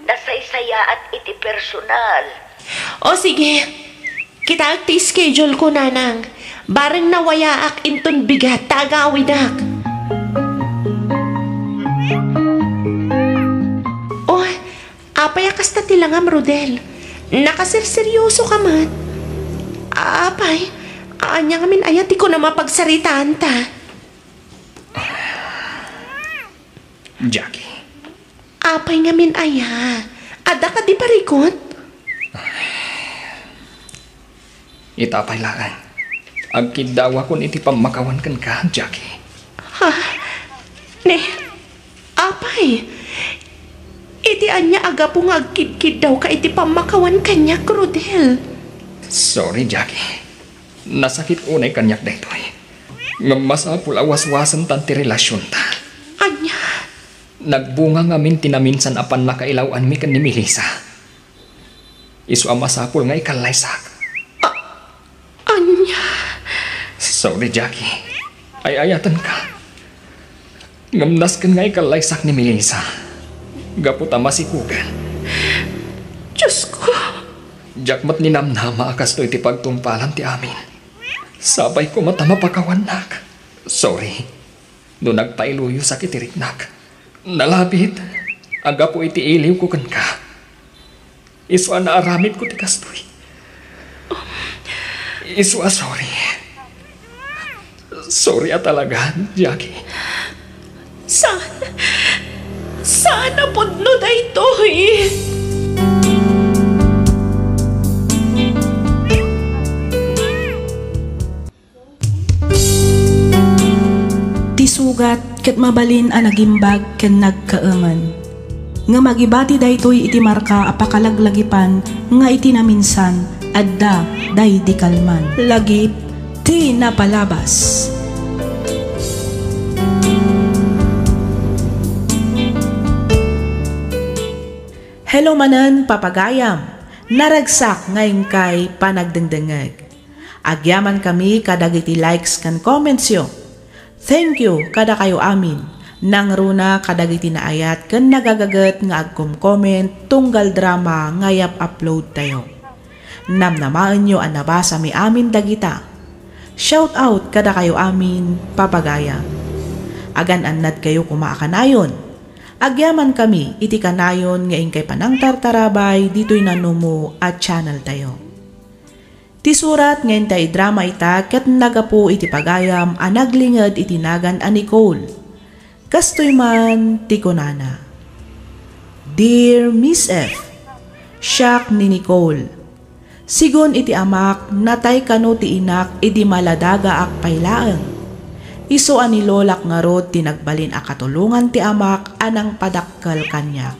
Nasaysayaat iti personal. O sige, kitaek ti schedule ko, nanang. Bareng nawayaak inton bigat ta agawidak. O, apay a kasta ti langam, Rodel? Nakaserseryoso ka met. Apay, ania ngamin aya ti kunam a pagsaritaanta? Jackie. Apay ngamin aya? Adda kadi parikut? Ita pay laeng. Agkiddawakon iti pammakawan kenka, Jackie. Ha? Ne, apay? Iti ania a gapu nga agkidkiddawka iti pammakawan kaniak, Rodel? Sorry, Jackie. Nasakit unay kaniak daytoy. Ngem masapul a waswasentan ti relasionta. Ania? Nagbunga ngamin ti naminsan a pannakailaw-anmi ken ni Melissa. Isu a masapul nga ikallaysak. A-, ania? Sorry, Jackie. Ay-ayatenka. Ngem nasken nga ikallaysak ni Melissa. Gapu ta masikogen. Diosko! Diak met ninamnama a kastoy ti pagtungpalan ti amin. Sapay koma ta mapakawannak. Sorry no nagpailuyosak iti riknak. Nalabit a gapu iti iliwko kenka. Isu a naaramidko ti kastoy. Isu a sorry. Sorry a talaga, Jackie. Saan, saan a pudno daytoy? Ti sugat ket mabalin a nagimbag ken nagkaemen. Ngem agibati daytoy iti marka a pakalaglagipan nga iti naminsan, adda daydi kalman. Lagip ti napalabas. Hello manen, papagayam. Naragsak nga inkay panagdengdengngeg. Agyamankami kadagiti likes ken commentsyo. Thank you kadakayo amin. Nangruna kadagiti naayat ken nagagaget nga agcom-comment tunggal drama nga yap-upload tayo. Namnamaenyo a nabasami amin dagita. Shout out kadakayo amin, papagayam. Agan-annadkayo koma a kanayon. Agyamankami iti kanayon nga inkay panangtartarabay ditoy nanumo a channel tayo. Ti surat nga intay idrama ita ket naggapu iti pagayam a naglinged iti nagan a Nicole. Kastoy man ti kunana, "Dear Miss F, siak ni Nicole. Sigun iti amak, natay kano ti inak idi maladagaak pay laeng. Isu a ni lolak ngarud ti nagbalin a katulongan ti amak a nangpadakkel kaniak.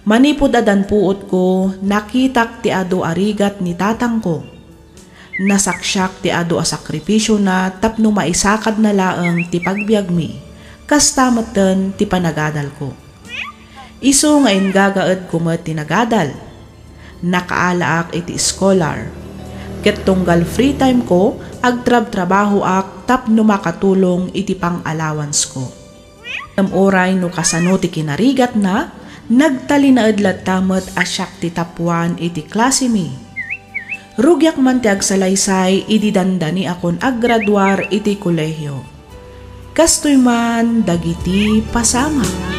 Manipud addan puotko, nakitak ti adu a rigat ni tatangko. Nasaksiak ti adu a sakripisiona tapno maisakadna laeng ti pagbiagmi, kasta metten ti panagadalko. Isu nga inggagaedko met ti nagadal. Nakaalaak iti scholar. Ket tunggal free time ko, agtrabtrabahoak tapno makatulong iti pang-allowance ko." Ngem uray no kasano ti kinarigatna, nagtalinaed latta met a siak ti tapuan iti klasemi. Rugiak man ti agsalaysay idi dandaniakon aggraduar iti kolehio. Kastoy man dagiti pasamak.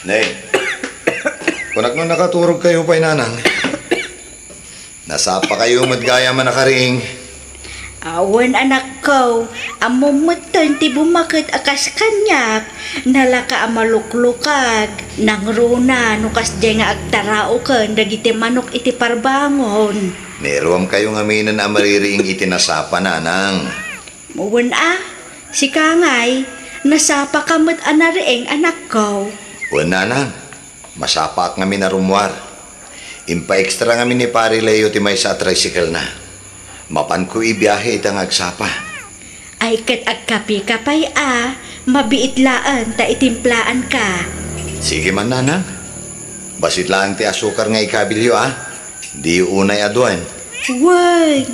Ne, kunak no nakaturogkayo pay, nanang. Nasapakayo met gayam a nakaring. Awan, anakko, ammom metten ti bumaket a kas kaniak. Nalaka a maluklukag, nangruna no kasdiay nga agtaraoken dagiti manok iti parbangon. Ni ruamkayo ngaminen a maririing iti nasapa, nanang. Wen a, sika ngay, nasapaka met a nariing, anakko. Wen, nanang, masapaak ngamin a rummuar. Impaextra ngamin ni Pare Leo ti maysa a tricycle-na. Mapanko ibiahe ita nga agsapa. Ay, ket agkapeka pay a, mabiit laeng ta itimplaanka. Sige man, nanang. Bassit laeng ti asukar nga ikabilyo, a. Diyo unay a duen. Wen.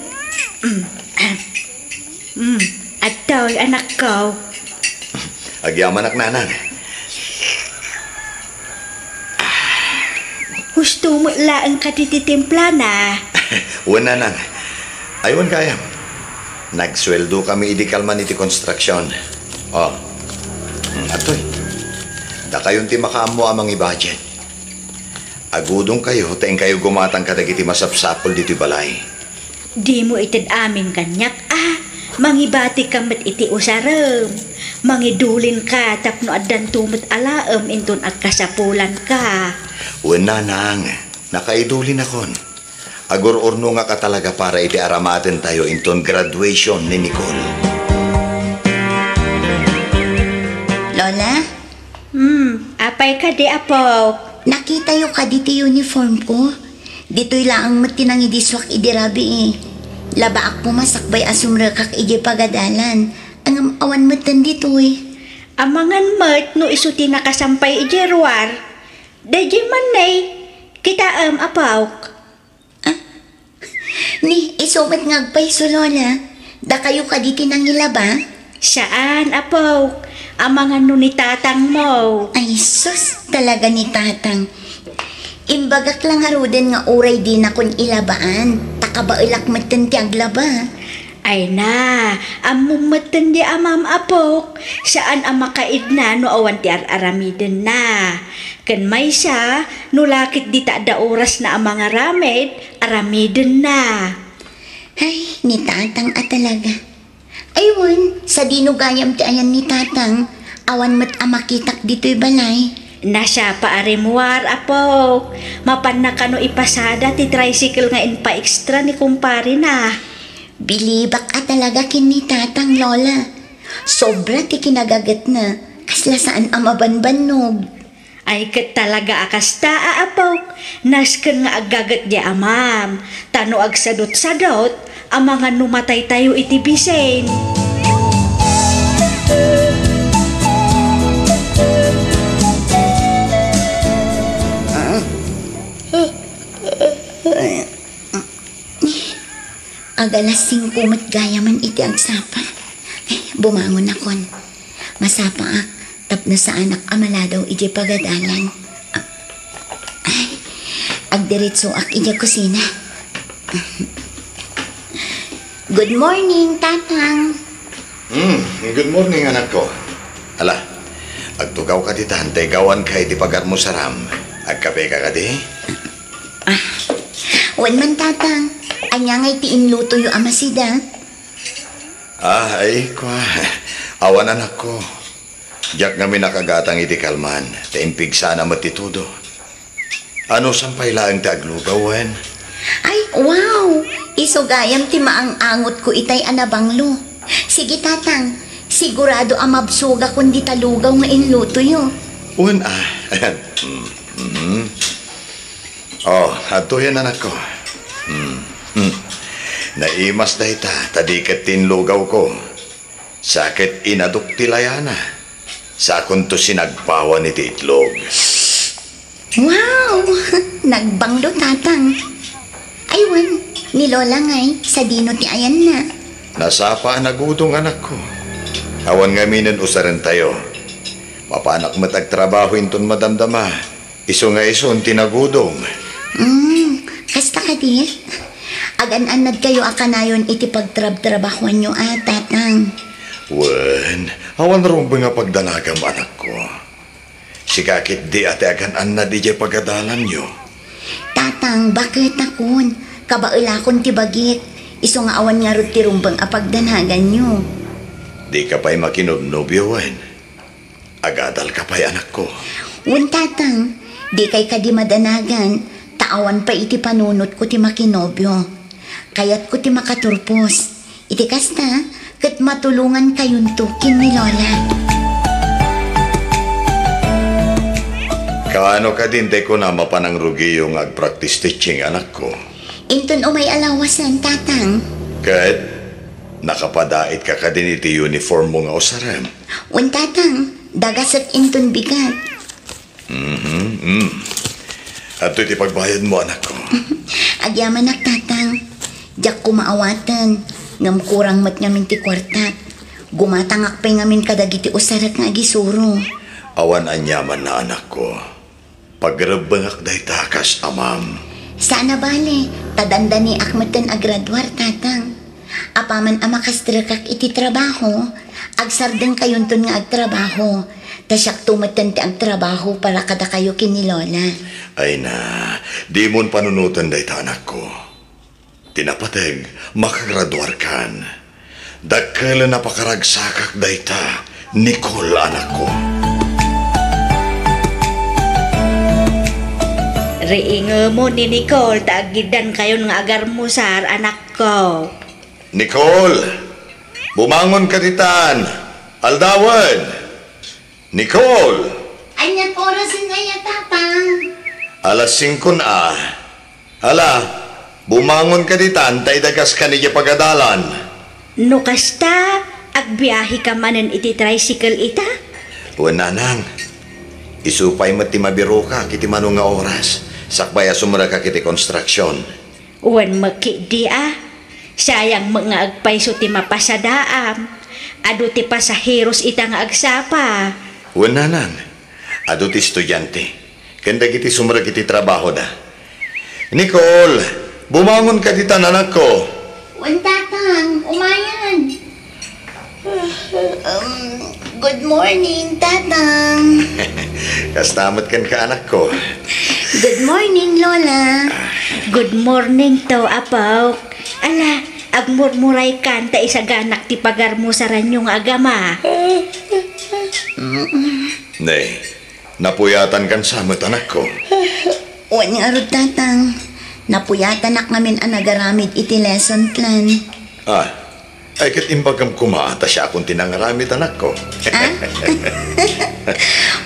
Mm. Mm. Adtoy, anakko. Agyamanak, nanang. Husto met laeng kadi ti timplana. Wen, nanang. Ay, wen gayam. Nagsueldo kami idi kalman iti konstruksion. O. Mm, adtoy. Dakayon ti makaammo a mangibudget. Agudongkayo ta inkayo gumatang kadagiti masapsapul ditoy balay. Dimo ited amin kaniak a. Mangibatikam met iti usarem. Mangidulinka tapno addanto met alaem inton agkasapulanka. Wen, nanang, nakaidulinakon. Agur-urnongak a talaga para iti aramatentayo inton graduation ni Nicole. Lola? Hmm, apay kadi, apok? Nakitayo kadi ti uniform ko? Ditoy laeng met ti nangidisuak idi rabii. Labaak koma sakbay a sumrekak idiay pagadalan. Ngem awan metten ditoy. Amangan met no isu ti nakasampay idiay ruar. Daydiay man ne. Kitaem, apok. Ah? Ni, isu met nga agpayso, Lola. Dakayo kadi ti nangilaba? Saan, apok. Amangan no ni tatangmo. Ay, sus, talaga ni tatang. Imbagak la ngaruden nga uray dinakon ilabaan, ta kabaelak metten ti aglaba. Ay na, ammom metten di amam, apok. Saan a makaidna no awan ti ar-aramidenna. Ken maysa, no la ket dita adda orasna a mangaramid, aramidenna. Ay, ni tatang a talaga. Ay wen, sadino gayam ti ayan ni tatang? Awan met a makitak ditoy balay. Nasapa a rimmuar, apok. Mapanna kano ipasada ti tricycle nga impaextra ni kumparena. Bilibak a talaga ken ni tatang, Lola. Sobra ti kinagagetna, kasla saan a mabanbannog. Ay, ket talaga a kasta a, apok. Nasken nga aggaget di amam. Ta no agsadutsadut, amangan no mataytayo iti bisin. Agalas singko met gayamen iti agsapa. Ay, bumangonakon. Masapaak tapno saanak a maladaw idiay pagadalan. Ay, agdiretsoak idiay kusina. Good morning, Tatang. Hmm, good morning, anakko. Ala, agtugaw ka ditan, ta igawanka iti pagarmusaram. Agkapeka kadi? Ah, wen man, Tatang. Ania ngay ti inlutoyo a masida? Ah, ay, kua. Awan, anakko. Diak ngamin nakagatang iti kalman, ta impigsana met ti todo. Anusan pay laeng ti aglugaw, wen? Ay, wow! Isu gayam ti maang-angotko itay a nabanglo. Sige, Tatang. Sigurado a mabsogakon dita lugaw nga inlutoyo. Wen, a. Mm, mm. Oh, adtoyen, anakko. Hmm. Hmm. Naimas dayta, ta di ket ti inlugawko. Sa ket inadok ti layana. Sakonto sinagpawan iti itlog. Wow! Nagbanglo, Tatang. Ay wen, ni Lola ngay, sadino ti ayanna? Nasapa a nagudong, anakko. Awan ngaminen usarentayo. Mapanak met agtrabaho inton madamdama. Isu nga isun ti nagudong. Mm, kasta kadi? Agan-annadkayo a kanayon iti pagtrabtrabahoanyo a, Tatang? Wen, awan rumbeng a pagdanagam, anakko. Sika ketdi a ti agan-annad idiay pagadalanyo. Tatang, baketakon. Kabaelakon ti bagik. Isu nga awan ngarud ti rumbeng a pagdanaganyo. Dika pay makinobnobio, wen? Agadalka pay, anakko. Wen, Tatang, dikay kadi madanagan, ta awan pay iti panunotko ti makinobio. Kayatko ti makaturpos. Iti kasta, ket matulongankayonto ken ni Lola. Kaano kadin tay kunam a panangrugiyo nga agpractice teaching, anakko? Inton umay a lawasen, Tatang. Ket nakapadaetka kadin iti uniformmo nga usarem? Wen, Tatang, dagasek inton bigat. Mhm, mm. Adtoy ti pagbayadmo, anakko. Agyamanak, Tatang. Diak koma awaten, ngem kurang met ngamin ti kuartak. Gumatangak pay ngamin kadagiti usarek nga agisuro. Awan aniamanna, anakko. Pagrebbengak dayta kas amam. Saan a bale, ta dandaniak metten a graduar, Tatang. Apaman a makastrekak iti trabaho, agsardengkayonton nga agtrabaho, ta siakto metten ti agtrabaho para kadakayo ken ni Lola. Ay na, dimon panunoten dayta, anakko. Ti napateg, makagraduarkan. Dakkelen a pakaragsakak dayta, Nicole, anakko. Riingemo ni Nicole ta aggiddankayon nga agarmusar, anakko. Nicole, bumangonka ditan. Aldawen. Nicole! Anian orasen aya, Tatang? Alas singkon a. Ala, bumangonka ditan ta idagaska idiay pagadalan. No kasta, agbiaheka manen iti tricycle ita? Wen, nanang. Isu pay met ti mabirokak iti mano nga oras, sakbay a sumrekak iti konstruksion. Wen met ketdi a, sayang met nga agpayso ti mapasadaam. Adu ti pasaheros ita nga agsapa. Wen, nanang, adu ti estudiante, ken dagiti sumrek iti trabahoda. Nicole, bumangonka ditan, anakko. Wen, Tatang, umayen. Um, good morning, Tatang. Kasta met kenka, anakko. Good morning, Lola. Good morning to, Apok. Ala, agmurmuraykan ta isaganak ti pagarmusaranyo nga agama. Nay, napuyatankan sa met, anakko? Wen ngarud, Tatang. Napuyatanak ngamin a nagaramid iti lesson plan. Ah, ay, ket imbagam koma ta siakon ti nangaramid, anakko. Ah?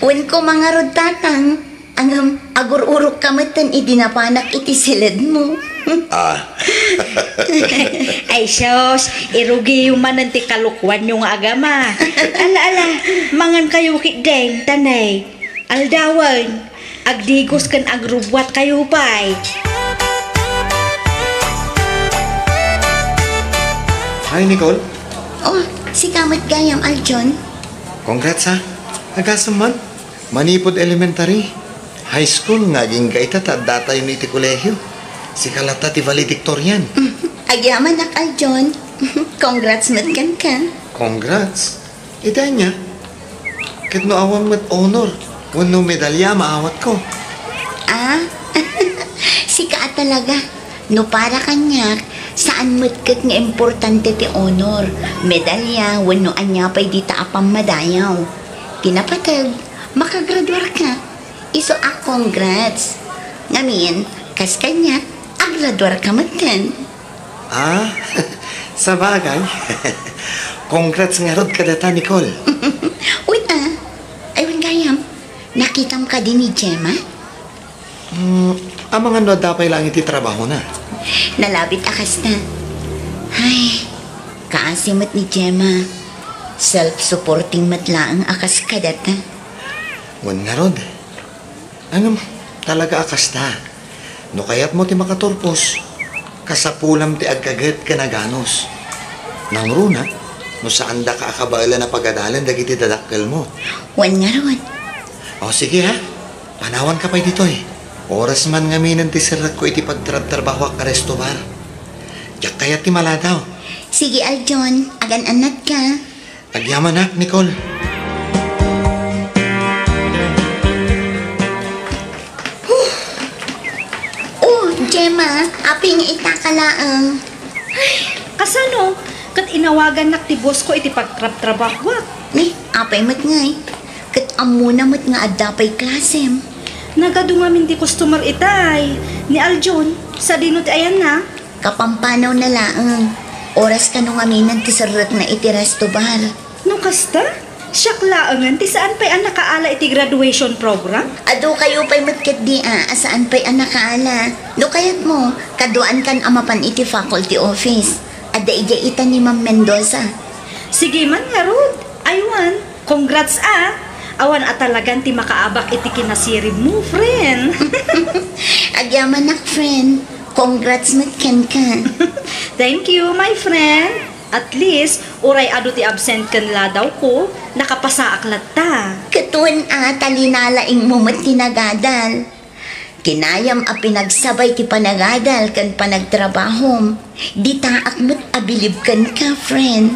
Wen koma ngarud, Tatang. Ngem, agur-urokka metten idi napanak iti siledmo. Ah. Ay sus, irugiyo manen ti kalokuanyo nga agama. Ala, ala, mangankayo ketdin, ta nay. Aldawen, agdigos ken agrubbuatkayo pay. Hi, Nicole. Oh, sika met gayam, Aljon. Congrats, ha. Agasem man. Manipud elementary, high school nga agingga ita ta addatayon iti kolehio. Sika latta ti valedictorian. Agyamanak, Aljon. Congrats met kenka. Congrats. Iti ania? Ket no awan met honor wenno medalya a maawatko? Ah? Sika a talaga. No para kaniak, saan met ket nga importante ti honor, medalya, wenno ania pay dita a pammadayaw. Ti napateg, makagraduarka. Isu a congrats. Ngamin, kas kaniak, agraduarka metten. Ah, sabagay. Congrats ngarud kadata, Nicole. Wen a. Ay, wen gayam, nakitam kadi ni Gemma? Hmm, amangan no adda pay laeng iti trabahona? Nalabit a kasta. Ay, kaasi met ni Gemma. Self-supporting met laeng a kas kadata. Wen ngarud. Ngem, talaga a kasta. No kayatmo ti makaturpos, kasapulam ti agkaget ken aganus. Nangruna, no saandaka a kabaelan a pagadalen dagiti dadakkelmo. Wen ngarud. O, sige, ha. Panawanka pay ditoy. Oras man ngaminen ti serrekko iti pagtrabtrabahoak a resto bar. Diak kayat ti maladaw. Sige, Aljon, agan-annatka. Agyamanak, Nicole. Oh, Gemma, apay nga ita ka laeng? Ay, kasano? Ket inawagannak ti boss ko iti pagtrabtrabahoak. Ni, apay met ngay? Ket ammona met nga adda pay klasem. Nagadu ngamin ti customer itay. Ni Aljon, sadino ti ayanna? Kapampanaw na laeng. Oras kano ngaminen ti serrekna iti resto bar. No kasta, Siak laengen ti saan pay a nakaala iti graduation program? Adu kayo pay met ketdi a, a saan pay a nakaala. No kayatmo, kaduaankan a mapan iti faculty office. Adda idiay ita ni Ma'am Mendoza. Sige man ngarud. Aywan. Congrats a. Awan a talagan ti makaabak iti kinasiribmo, friend. Agyamanak, friend. Congrats met kenka. Thank you, my friend. At least, uray adu ti absent ken ladawko, nakapasaak latta. Ket wen a ta linalaingmo met ti nagadal. Kinayam a pinagsabay ti panagadal ken panagtrabahom. Ditaak met a bilib kenka, friend.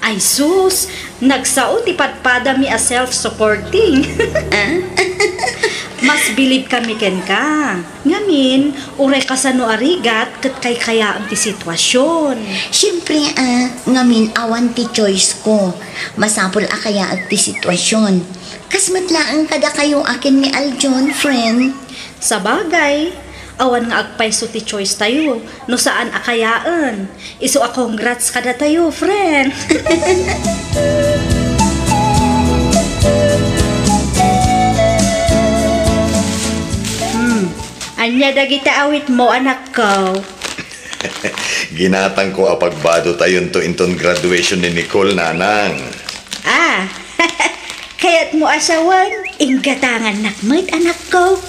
Ay sus, nagsao ti padpadami a self-supporting. Ah? Mas bilib kami kenka. Ngamin, uray kasano a rigat ket kaykayaem ti situasion. Siempre, ah, ngamin awan ti choice ko. Masapul a kayaek ti situasion. Kas met laeng kadakayo a ken ni Aljon, friend. Sabagay, awan nga agpayso ti choice tayo no saan a kayaen. Isu a congrats kadatayo, friend. Hmm. Ania dagiti awitmo, anakko? Ginatangko a pagbadotayonto inton graduation ni Nicole, nanang. Ah, kayatmo a sawen, inggatangannak met, anakko.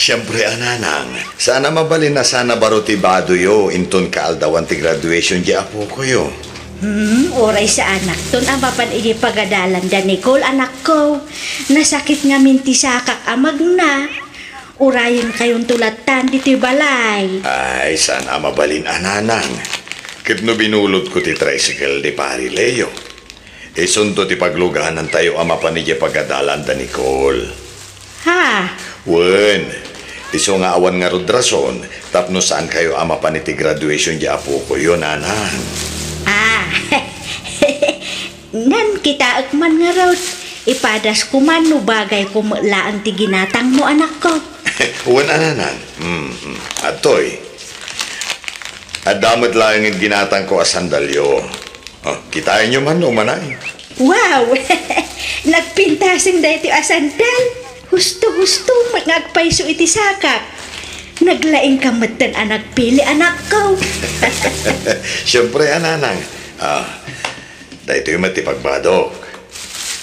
Siempre a, nanang. Saan a mabalin a sana baro ti badoyo inton kaaldawan ti graduation di apokoyo. Hmm, uray saanakton a mapan idi pagadalanda, Nicole, anakko. Nasakit ngamin ti sakak a magna. Urayenkayonto lattan ditoy balay. Ay, saan a mabalin a, nanang. Ket no binulotko ti tricycle di Pari Leo, isunto ti pagluganantayo a mapan idiay pagadalanda, Nicole. Ha? Wen, isu nga awan ngarud rason tapno saankayo a mapan iti graduation di apokoyo, nanang. Ah. Nan, kitaek man ngarud. Ipadasko man no bagayko met laeng ti ginatangmo, anakko. Wen a, nanang. Mm, mm. Adtoy. Adda met laeng ginatangko a sandalyo. Oh, kitaenyo man no umanay. Wow! Nagpintaseng daytoy a sandal. Husto-husto met nga agpayso iti sakak. Naglaingka metten a nagpili, anakko. Siempre a, nanang. Ah, Daytoy met ti pagbadok.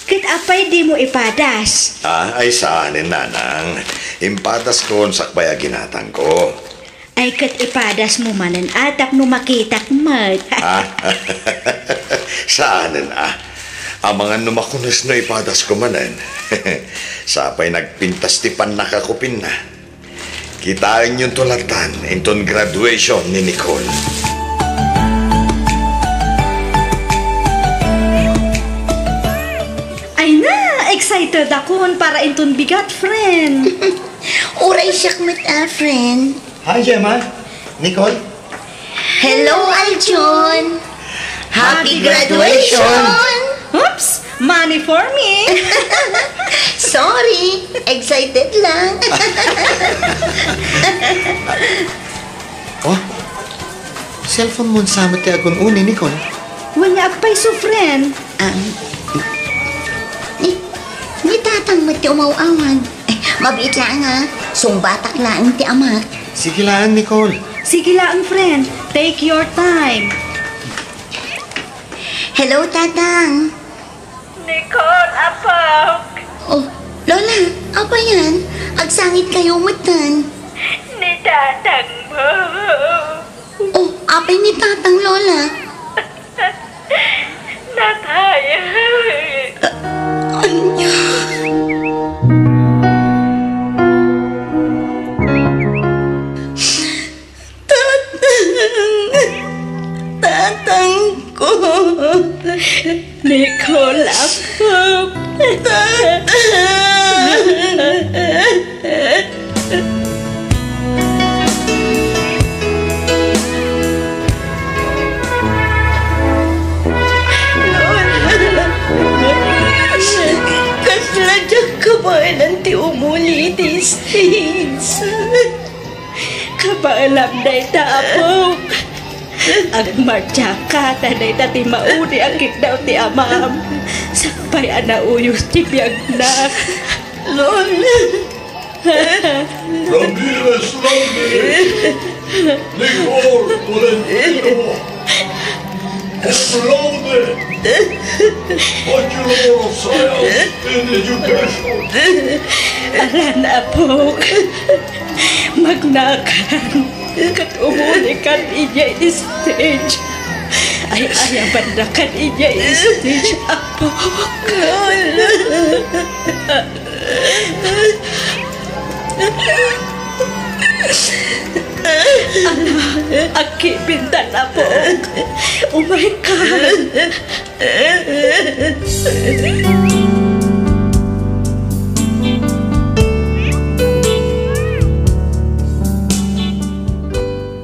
Ket apay dimo ipadas? Ah, ay saanen, nanang. Impadaskon sakbay a ginatangko. Ay ket ipadasmo manen a tapno makitak met. Ah, saanen a. Amangan no makunes no ipadasko manen. Sapay nagpintas ti pannakakupinna. Kitaenyonto lattan inton graduation ni Nicole. Ay na, excited akon para inton bigat, friend. Uray siak met a, friend. Hi, Gemma. Nicole. Hello, Aljon! Happy graduation! Oops! Money for me! Sorry! Excited lang! Oh? Cellphone mo sa met ti agun-uni, Nicole? Wen nga agpayso, friend. Ah, ni, ni tatang met ti umaw-awag. Eh, mabiit laeng a. Sungbatak laeng ti amak. Sige laeng, Nicole. Sige laeng, friend. Take your time. Hello, Tatang. Nicole, apok. Oh, Lola, apay yan? Agsangit kayo metten. Ni Tatang mo. Oh, apay ni Tatang, Lola? Natay. Ania? Tatang, tatang ko. Nicole, apo. Tatang. Kasla diak kabaelan ti umuli iti stage. Kabaelam dayta, apok. Agmartiaka ta dayta ti maudi a kiddaw ti amam. Sakbay a nauyos ti biagna. Lord! Ramirez Lorne! Nicole Tolentino! Cum laude! Bachelor of Science in Education! Alan, apok. Magnakan. Ket umulikan idiay stage. Ay-ayabannakan idiay stage, apok. Ala, agkibintan, apok. Umaykan.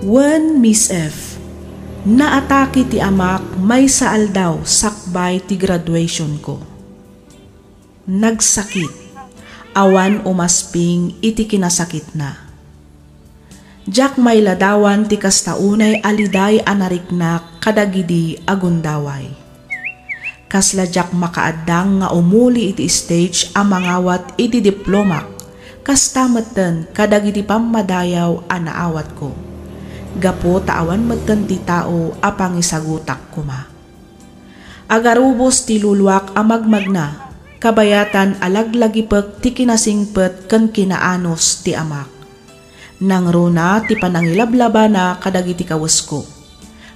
Wen, Miss F, naatake ti amak maysa aldaw sakbay ti graduationko. Nagsakit. Awan umasping iti kinasakitna. Diak mailadawan ti kasta unay a liday a nariknak kadagidi a gundaway. Kasla diak makaaddang nga umuli iti stage a mangawat iti diplomak, kasta metten kadagiti pammadayaw a naawatko, gapu ta awan metten ti tao a pangisagutak koma. Agarubos ti luluak a magmagna, kabayatan a laglagipek ti kinasingpet ken kinaanus ti amak. Nangruna ti panangilablabana kadagiti kawesko.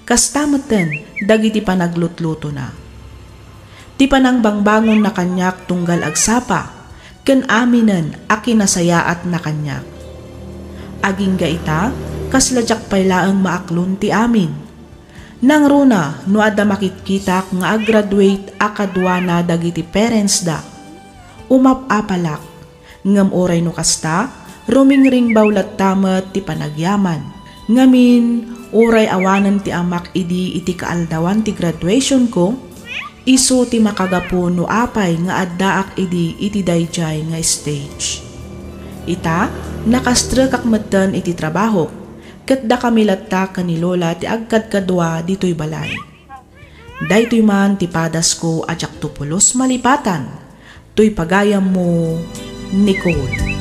Kasta metten dagiti panaglutlutona. Ti panangbangbangonna kaniak tunggal agsapa, ken aminen a kinasayaatna kaniak. Agingga ita, kasla diak pay laeng maaklon ti amin. Nangruna no adda makitkitak nga aggraduate a kaduana dagiti parentsda. Umap-apalak, ngem uray no kasta, rumingringbaw latta met ti panagyaman. Ngamin, uray awanen ti amak idi iti kaaldawan ti graduationko, isu ti makagapu no apay nga addaak idi iti daydiay nga stage. Ita, nakastrekak metten iti trabahok, ket dakami latta ken ni Lola ti agkadkadua ditoy balay. Daytoy man ti padasko a diakto pulos malipatan. Toy pagayammo, Nicole.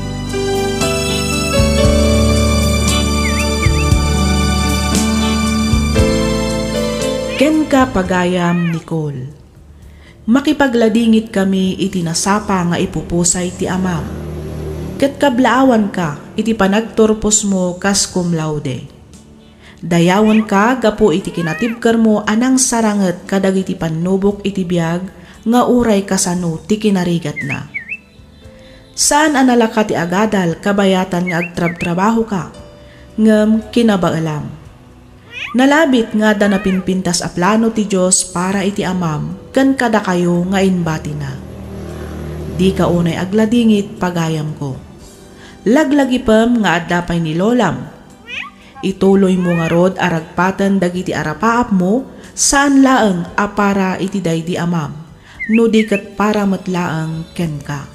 Kenka, pagayam Nicole. Makipagladingit kami iti nasapa nga ipupusay ti amam. Ket kablaawanka iti panagturposmo kas cum laude. Dayawenka gapu iti kinatibkermo a nangsaranget kadagiti pannubok iti biag nga uray kasano ti kinarigatna. Saan a nalaka ti agadal kabayatan nga agtrabtrabahoka, ngem kinabaelam. Nalabit nga adda napinpintas a plano ti Dios para iti amam ken kadakayo nga imbatina. Dika unay agladingit, pagayamko. Laglagipem nga adda pay ni lolam. Ituloymo ngarud a ragpaten dagiti arapaapmo, saan laeng a para iti daydi amam, no di ket para met laeng kenka.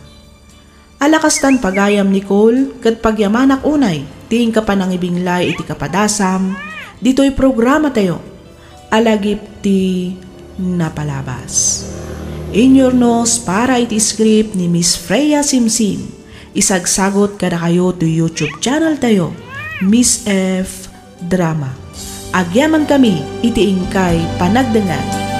Ala kastan, pagayam Nicole, ket pagyamanak unay ti inka panangibinglay iti kapadasam ditoy programatayo a Lagip ti Napalabas. Inyurnos para iti script ni Miss Freya Simsim. Isagsagot kadakayo ti YouTube channel tayo, Miss F Drama. Agyaman kami iti inkay panagdengngeg.